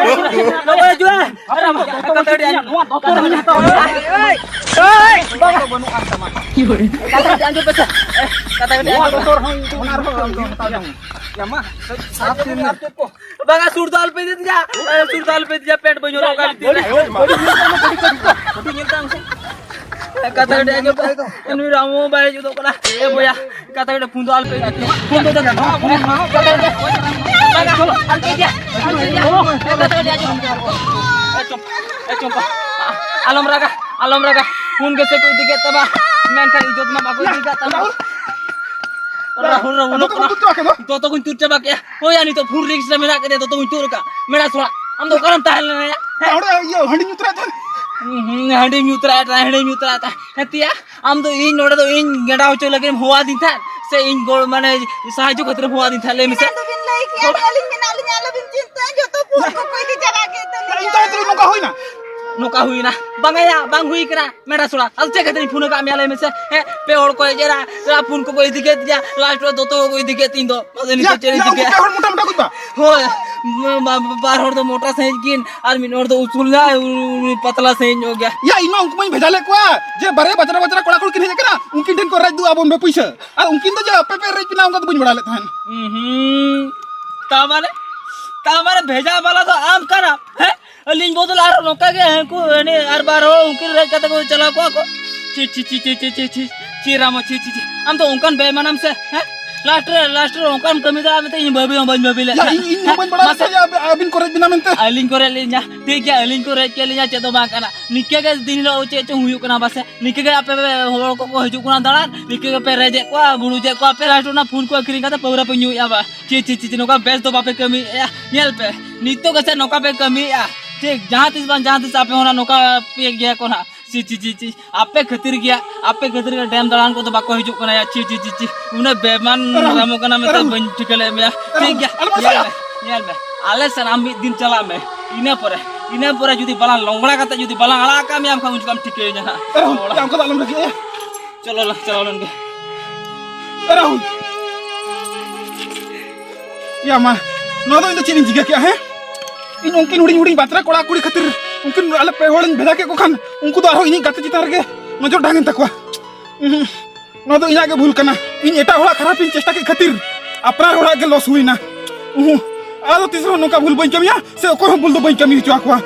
ᱨᱚᱵᱚ, ᱦᱤᱡᱩᱜ ᱢᱮ᱾ ᱟᱨ ᱟᱢ, ᱠᱟᱛᱷᱟ ᱠᱟᱹᱴᱤᱡ ᱟᱸᱡᱚᱢ᱾ ᱱᱚᱣᱟ ᱫᱚᱛᱚᱨ ᱦᱚᱸᱧ ᱦᱟᱛᱟᱣᱟ᱾ ᱮᱭ, ᱮᱭ, ᱵᱟᱵᱟ᱾ ᱠᱟᱛᱷᱟ ᱠᱟᱹᱴᱤᱡ ᱟᱸᱡᱚᱢ ᱯᱮ ᱥᱮ᱾ ᱮ, ᱠᱟᱛᱷᱟ ᱠᱟᱹᱴᱤᱡ ᱱᱚᱣᱟ ᱟᱸᱡᱚᱢ ᱯᱮ᱾ ᱫᱚᱛᱚᱨ ᱦᱚᱸ ᱤᱧ ᱫᱚ ᱚᱱᱟ ᱨᱮᱦᱚᱸ ᱟᱢ ᱫᱚ ᱦᱟᱛᱟᱣ ᱡᱚᱝ᱾ ᱭᱟ ᱢᱟ, ᱥᱟᱛ ᱫᱤᱱ᱾ ᱵᱟᱝᱟ, ᱥᱩᱨ ᱫᱚ ᱟᱞᱚᱯᱮ ᱤᱫᱤ ᱛᱤᱧᱟ᱾ ᱮ, ᱥᱩᱨ ᱫᱚ ᱟᱞᱚᱯᱮ ᱤᱫᱤ ᱛᱤᱧᱟ, ᱯᱮᱱᱴ ᱵᱟᱹᱧ ᱦᱚᱨᱚᱜ ᱠᱟᱜ ᱛᱤᱧᱟ᱾ ᱠᱟᱹᱴᱤᱡ ᱧᱮᱞ ᱛᱟᱢ ᱥᱮ᱾ ᱠᱟᱛᱷᱟ ᱠᱟᱹᱴᱤᱡ ᱟᱸᱡᱚᱢ ᱯᱮ᱾ ᱱᱩᱭ ᱨᱟᱢᱩ ᱵᱟᱭ ᱦᱤᱡᱩᱜ ᱠᱟᱱᱟ᱾ ᱮ ᱵᱚᱭᱟ, ᱠᱟᱛᱷᱟ ᱠᱟᱹᱴᱤᱡ ᱯᱷᱳᱱ ᱫᱚ ᱟᱞᱚᱯᱮ ᱤᱫᱤ ᱛᱤᱧᱟ᱾ ᱯᱷᱳᱱ ᱫᱚ ᱫᱮᱱ᱾ ᱵᱟᱝᱟ, ᱟᱞᱚᱯᱮ ᱤᱫᱤᱭᱟ᱾ ᱠᱟᱛᱷᱟ ᱠᱟᱹᱴᱤᱡ ᱟᱸᱡᱚᱢ ᱯᱮ᱾ ᱮ ᱪᱚᱢᱯᱟ, ᱮ ᱪᱚᱢᱯᱟ, ᱟᱞᱚᱢ ᱨᱟᱜᱟ, ᱟᱞᱚᱢ ᱨᱟᱜᱟ᱾ ᱯᱷᱳᱱ ᱜᱮᱥᱮ ᱠᱚ ᱤᱫᱤ ᱠᱮᱫ ᱛᱟᱢᱟ, ᱢᱮᱱᱠᱷᱟᱱ ᱤᱡᱽᱡᱚᱛ ᱢᱟ ᱵᱟᱠᱚ ᱤᱫᱤ ᱠᱟᱜ ᱛᱟᱢᱟ᱾ ᱨᱟᱦᱩᱞ, ᱨᱟᱦᱩᱞ, ᱫᱚᱛᱚ ᱠᱚ ᱛᱩᱫ ᱪᱟᱵᱟ ᱠᱮᱫᱟ? ᱫᱚᱛᱚ ᱠᱚᱧ ᱛᱩᱫ ᱪᱟᱵᱟ ᱠᱮᱜᱼᱟ᱾ ᱦᱳᱭ, ᱭᱟ, ᱱᱤᱛᱚᱜ ᱯᱷᱩᱞ ᱨᱤᱠᱥ ᱨᱮ ᱢᱮᱱᱟᱜ ᱠᱟᱫᱮᱭᱟ, ᱫᱚᱛᱚ ᱠᱚᱧ ᱛᱩᱫ ᱟᱠᱟᱫ᱾ ᱢᱮᱲᱟ ᱥᱚᱲᱟ, ᱟᱢ ᱫᱚ ᱚᱠᱟᱨᱮᱢ ᱛᱟᱦᱮᱸ ᱞᱮᱱᱟ ᱭᱟ? ᱦᱮᱸ? ᱚᱸᱰᱮ ᱤᱭᱟᱹ ᱦᱟᱺᱰᱤ ᱧᱩ ᱛᱚᱨᱟᱭ ᱛᱟᱦᱮᱸᱱ᱾ ᱦᱩᱸ, ᱦᱩᱸ, ᱦᱟᱺᱰᱤ ᱧᱩ ᱛᱚᱨᱟᱭ ᱛᱟᱦᱮᱸᱱ, ᱦᱟᱺᱰᱤ ᱧᱩ ᱛᱚᱨᱟᱭ ᱛᱟᱦᱮᱸᱱ᱾ ᱦᱮᱸ ᱛᱤᱭᱟ, ᱟᱢ ᱫᱚ ᱤᱧ ᱱᱚᱰᱮ ᱫᱚ ᱤᱧ ᱜᱮᱸᱰᱟ ᱦᱚᱪᱚ ᱞᱟᱹᱜᱤᱫ ᱮᱢ ᱦᱚᱦᱚ ᱟᱹᱫᱤᱧ ᱛᱟᱦᱮᱸᱫ ᱥᱮ ᱤᱧ ᱜᱚᱲ-, ᱢᱟᱱᱮ ᱥᱟᱦᱟᱡᱽᱡᱚ ᱠᱷᱟᱹᱛᱤᱨ ᱮᱢ ᱦᱚᱦᱚ ᱟᱹᱫᱤᱧ ᱛᱟᱦᱮᱸᱫ? ᱞᱟᱹᱭ ᱢᱮᱥᱮ᱾ ᱮᱱᱟᱱ ᱫᱚᱵᱤᱱ ᱞᱟᱹᱭ ᱠᱮᱜᱼᱟ, ᱟᱹᱞᱤᱧ ᱢᱮᱱᱟᱜ ᱞᱤᱧᱟ, ᱟᱞᱚᱵᱤᱱ ᱪᱤᱱᱛᱟᱹᱜᱼᱟ, ᱡᱚᱛᱚ ᱯᱷᱳᱱ ᱠᱚᱠᱚ ᱤᱫᱤ ᱪᱟᱵᱟ ᱠᱮᱫ ᱛᱟᱹᱞᱤᱧᱟ᱾ ᱤᱧ ᱛᱟᱞᱟ ᱛᱮ ᱱᱚᱝᱠᱟ ᱦᱩᱭᱱᱟ? ᱱᱚᱝᱠᱟ ᱦᱩᱭᱱᱟ? ᱵᱟᱝᱟ ᱭᱟ, ᱵᱟᱝ ᱦᱩᱭ ᱠᱟᱱᱟ᱾ ᱢᱮᱰᱟ ᱥᱚᱲᱟ, ᱟᱫᱚ ᱪᱮᱫ ᱠᱷᱟᱹᱛᱤᱨᱤᱧ ᱯᱷᱳᱱ ᱟᱠᱟᱫ ᱢᱮᱭᱟ ᱞᱟᱹᱭ ᱢᱮᱥᱮ? ᱦᱮᱸ, ᱯᱮ ᱦᱚᱲ ᱠᱚ ᱮᱡᱮᱨᱟ, ᱯᱷᱳᱱ ᱠᱚᱠᱚ ᱤᱫᱤ ᱠᱮᱫ ᱛᱤᱧᱟ, ᱞᱟᱥᱴ ᱨᱮ ᱫᱚᱛᱚ ᱠᱚᱠᱚ ᱤᱫᱤ ᱠᱮᱫ ᱛᱤᱧ ᱫᱚ᱾ ᱟᱫᱚ ᱭᱟ, ᱱᱤᱛᱚᱜ ᱪᱮᱫ ᱤᱧ ᱭᱟ, ᱩᱱᱠᱩ ᱪᱤᱠᱟᱹᱭᱟ? ᱯᱮ ᱦᱚᱲ ᱢᱚᱴᱟ ᱢᱚᱴᱟ ᱠᱚ ᱵᱟ? ᱦᱳᱭ, ᱢᱟ-, ᱢᱟ-, ᱵᱟᱨ ᱦᱚᱲ ᱫᱚ ᱢᱚᱴᱟ ᱥᱟᱺᱦᱤᱡ ᱠᱤᱱ ᱟᱨ ᱢᱤᱫ ᱦᱚᱲ ᱫᱚ ᱩᱥᱩᱞ ᱧᱚᱜ, ᱩᱱᱤ ᱯᱟᱛᱞᱟ ᱥᱟᱺᱦᱤᱡ ᱧᱚᱜ ᱜᱮᱭᱟ᱾ ᱭᱟ, ᱤᱧ ᱢᱟ ᱩᱱᱠᱩ ᱢᱟᱧ ᱵᱷᱮᱡᱟ ᱞᱮᱫ ᱠᱚᱣᱟ ᱡᱮ ᱵᱟᱨᱭᱟ ᱵᱟᱡᱽᱨᱟ ᱵᱟᱡᱽᱨᱟ ᱠᱚᱲᱟ ᱠᱩᱲᱤ ᱠᱤᱱ ᱦᱮᱡ ᱟᱠᱟᱱᱟ, ᱩᱱᱠᱤᱱ ᱴᱷᱮᱱ ᱠᱚ ᱨᱮᱡ ᱫᱩᱜᱼᱟ ᱵᱚᱱ ᱵᱮ ᱯᱩᱭᱥᱟᱹ, ᱟᱨ ᱩᱱᱠᱤᱱ ᱫᱚ ᱡᱮ ᱟᱯᱮ ᱯᱮ ᱨᱮᱡ ᱠᱤᱱᱟ ᱚᱱᱠᱟ ᱫᱚ ᱵᱟᱹᱧ ᱵᱟᱲᱟᱭ ᱞᱮᱫ ᱛᱟᱦᱮᱸᱱ᱾ ᱦᱩᱸ, ᱦᱩᱸ᱾ ᱛᱟ ᱢᱟᱱᱮ, ᱛᱟ ᱢᱟᱱᱮ ᱵᱷᱮᱡᱟ ᱵᱟᱞᱟ ᱫᱚ ᱟᱢ ᱠᱟᱱᱟᱢ, ᱦᱮᱸ? ᱟᱹᱞᱤᱧ ᱵᱚᱫᱚᱞ ᱟᱨ ᱱᱚᱝᱠᱟ ᱜᱮ ᱦᱟᱹᱱᱠᱩ ᱦᱟᱹᱱᱤ ᱟᱨ ᱵᱟᱨ ᱦᱚᱲ ᱩᱱᱠᱤᱱ ᱨᱮᱡ ᱠᱟᱛᱮ ᱠᱚ ᱪᱟᱞᱟᱣ ᱠᱚᱜᱼᱟ ᱠᱚ᱾ ᱪᱤ, ᱪᱤ, ᱪᱤ, ᱪᱤ, ᱪᱤ, ᱪᱤ, ᱪᱤ, ᱪᱤ, ᱨᱟᱢᱚ, ᱪᱤ, ᱪᱤ, ᱪᱤ᱾ ᱟᱢ ᱫᱚ ᱚᱱᱠᱟᱱ ᱵᱮᱭᱢᱟᱱᱟᱢ ᱥᱮ, ᱦᱮᱸ? ᱞᱟᱥᱴ ᱨᱮ, ᱞᱟᱥᱴ ᱨᱮ ᱚᱱᱠᱟᱢ ᱠᱟᱹᱢᱤ ᱫᱟᱲᱮᱭᱟᱜᱼᱟ ᱢᱮᱱᱛᱮ ᱤᱧ ᱵᱷᱟᱹᱵᱤ ᱦᱚᱸ ᱵᱟᱹᱧ ᱵᱷᱟᱹᱵᱤ ᱞᱮᱫ ᱭᱟ, ᱛᱟᱦᱮᱸᱫ᱾ ᱤᱧ, ᱤᱧ ᱦᱚᱸ ᱵᱟᱹᱧ ᱵᱟᱲᱟᱭᱟ ᱢᱟᱥᱮ᱾ ᱥᱮ ᱟᱵ-, ᱟᱹᱵᱤᱱ ᱠᱚ ᱨᱮᱡ ᱵᱮᱱᱟ ᱢᱮᱱᱛᱮ᱾ ᱟᱹᱞᱤᱧ ᱠᱚ ᱨᱮᱡ ᱞᱤᱧᱟ, ᱴᱷᱤᱠ ᱜᱮᱭᱟ, ᱟᱹᱞᱤᱧ ᱠᱚ ᱨᱮᱡ ᱠᱮᱫ ᱞᱤᱧᱟ, ᱪᱮᱫ ᱫᱚ ᱵᱟᱝ ᱠᱟᱱᱟ᱾ ᱱᱤᱠᱟᱹ ᱜᱮ ᱫᱤᱱ ᱦᱤᱞᱳᱜ ᱪᱮᱫ ᱪᱚᱝ ᱦᱩᱭᱩᱜ ᱠᱟᱱᱟ ᱵᱟᱥᱮ᱾ ᱱᱤᱠᱟᱹ ᱜᱮ ᱟᱯᱮ ᱯᱮ ᱦᱚᱲ ᱠᱚᱠᱚ ᱦᱤᱡᱩᱜ ᱠᱟᱱᱟ ᱫᱟᱬᱟᱱ, ᱱᱤᱠᱟᱹ ᱜᱮᱯᱮ ᱨᱮᱡᱮᱫ ᱠᱚᱣᱟ, ᱵᱩᱲᱩᱡᱮᱫ ᱠᱚᱣᱟ ᱯᱮ, ᱞᱟᱥᱴ ᱚᱱᱟ ᱯᱷᱳᱱ ᱠᱚ ᱟᱹᱠᱷᱨᱤᱧ ᱠᱟᱛᱮ ᱯᱟᱹᱣᱨᱟᱹ ᱯᱮ ᱧᱩᱭᱮᱫᱼᱟ ᱵᱟ᱾ ᱪᱤ, ᱪᱤ, ᱪᱤ, ᱪᱤ, ᱱᱚᱝᱠᱟ ᱵᱮᱥ ᱫᱚ ᱵᱟᱯᱮ ᱠᱟᱹᱢᱤᱭᱮᱫᱼᱟ᱾ ᱧᱮᱞ ᱯᱮ, ᱱᱤᱛᱚᱜ ᱜᱮᱥᱮ ᱱᱚᱝᱠᱟ ᱯᱮ ᱠᱟᱹᱢᱤᱭᱮᱫᱼᱟ᱾ ᱴᱷᱤᱠ, ᱡᱟᱦᱟᱸ ᱛᱤᱥ ᱵᱟᱝ ᱡᱟᱦᱟᱸ ᱛᱤᱥ ᱟᱯᱮ ᱦᱚᱸ ᱱᱚᱝᱠᱟ ᱯᱮ ᱜᱮᱭᱟ ᱠᱚ ᱱᱟᱦᱟᱜ᱾ ᱪᱤ, ᱪᱤ, ᱪᱤ, ᱪᱤ, ᱟᱯᱮ ᱠᱷᱟᱹᱛᱤᱨ ᱜᱮᱭᱟ, ᱟᱯᱮ ᱠᱷᱟᱹᱛᱤᱨ ᱜᱮ ᱰᱮᱢ ᱫᱟᱬᱟᱱ ᱠᱚᱫᱚ ᱵᱟᱠᱚ ᱦᱤᱡᱩᱜ ᱠᱟᱱᱟ ᱭᱟ᱾ ᱪᱤ, ᱪᱤ, ᱪᱤ, ᱪᱤ, ᱩᱱᱟᱹᱜ ᱵᱮᱢᱟᱱ ᱮᱨᱟ, ᱨᱟᱢᱚ ᱠᱟᱱᱟ ᱢᱮᱱᱛᱮ ᱮᱨᱟ, ᱵᱟᱹᱧ ᱴᱷᱤᱠᱟᱹ ᱞᱮᱫ ᱢᱮᱭᱟ᱾ ᱮᱨᱟ, ᱴᱷᱤᱠ ᱜᱮᱭᱟ, ᱟᱞᱚᱢ ᱧᱮᱞ ᱟᱥᱟᱭᱟ᱾ ᱢᱮ, ᱧᱮᱞ ᱢᱮ, ᱟᱞᱮ ᱥᱮᱱ ᱟᱢ ᱢᱤᱫ ᱫᱤᱱ ᱪᱟᱞᱟᱜ ᱢᱮ, ᱤᱱᱟᱹ ᱯᱚᱨᱮ, ᱤᱱᱟᱹ ᱯᱚᱨᱮ ᱡᱩᱫᱤ ᱵᱟᱞᱟᱝ ᱞᱚᱝᱜᱲᱟ ᱠᱟᱛᱮ ᱡᱩᱫᱤ ᱵᱟᱞᱟᱝ ᱟᱲᱟᱜ ᱟᱠᱟᱫ ᱢᱮᱭᱟ, ᱟᱢ ᱠᱷᱟᱱ ᱩᱱ ᱡᱚᱠᱷᱚᱱ ᱴᱷᱤᱠᱟᱹᱭᱟ ᱱᱟᱦᱟᱜ᱾ ᱮᱨᱟ, ᱚᱱᱠᱟ ᱫᱚ ᱟᱞᱚᱢ ᱨᱟᱹᱜᱤᱜᱼᱟ᱾ ᱪᱚᱞᱚ ᱞᱟᱝ ᱪᱟᱞᱟᱣ ᱞᱮᱱ ᱜᱮ᱾ ᱮᱨᱟ, ᱭᱟ ᱢᱟ, ᱱᱚᱣᱟ ᱫᱚ ᱤᱧ ᱫᱚ ᱪᱮᱫ ᱤᱧ ᱪᱤᱠᱟᱹ ᱠᱮᱜᱼᱟ, ᱦᱮᱸ? ᱤᱧ ᱩᱱᱠᱤᱱ ᱦᱩᱰᱤᱧ ᱦᱩᱰᱤᱧ ᱵᱟᱛᱨᱟ ᱠᱚᱲᱟ ᱠᱩᱲᱤ ᱠᱷᱟᱹᱛᱤᱨ ᱩᱱᱠᱤᱱ ᱟᱞᱮ ᱯᱮ ᱦᱚᱲᱤᱧ ᱵᱷᱮᱡᱟ ᱠᱮᱫ ᱠᱚ ᱠᱷᱟᱱ ᱩᱱᱠᱩ ᱫᱚ ᱟᱨᱦᱚᱸ ᱤᱧᱤᱡ ᱜᱟᱛᱮ ᱪᱮᱛᱟᱱ ᱨᱮᱜᱮ ᱱᱚᱡᱚᱨ ᱰᱟᱝ ᱮᱱ ᱛᱟᱠᱚᱣᱟ᱾ ᱩᱦᱩᱸ, ᱱᱚᱣᱟ ᱫᱚ ᱤᱧᱟᱹᱜ ᱜᱮ ᱵᱷᱩᱞ ᱠᱟᱱᱟ᱾ ᱤᱧ ᱮᱴᱟᱜ ᱦᱚᱲᱟᱜ ᱠᱷᱟᱨᱟᱯ ᱤᱧ ᱪᱮᱥᱴᱟ ᱠᱮᱫ ᱠᱷᱟᱹᱛᱤᱨ ᱟᱯᱱᱟᱨ ᱦᱚᱲᱟᱜ ᱜᱮ ᱞᱚᱥ ᱦᱩᱭᱱᱟ᱾ ᱩᱦᱩᱸ, ᱟᱫᱚ ᱛᱤᱥ ᱨᱮᱦᱚᱸ ᱱᱚᱝᱠᱟ ᱵᱷᱩᱞ ᱵᱟᱹᱧ ᱠᱟᱹᱢᱤᱭᱟ, ᱥᱮ ᱚᱠᱚᱭ ᱦᱚᱸ ᱵᱷᱩᱞ ᱫᱚ ᱵᱟᱹᱧ ᱠᱟᱹᱢᱤ ᱦᱚᱪᱚ ᱟᱠᱚᱣᱟ᱾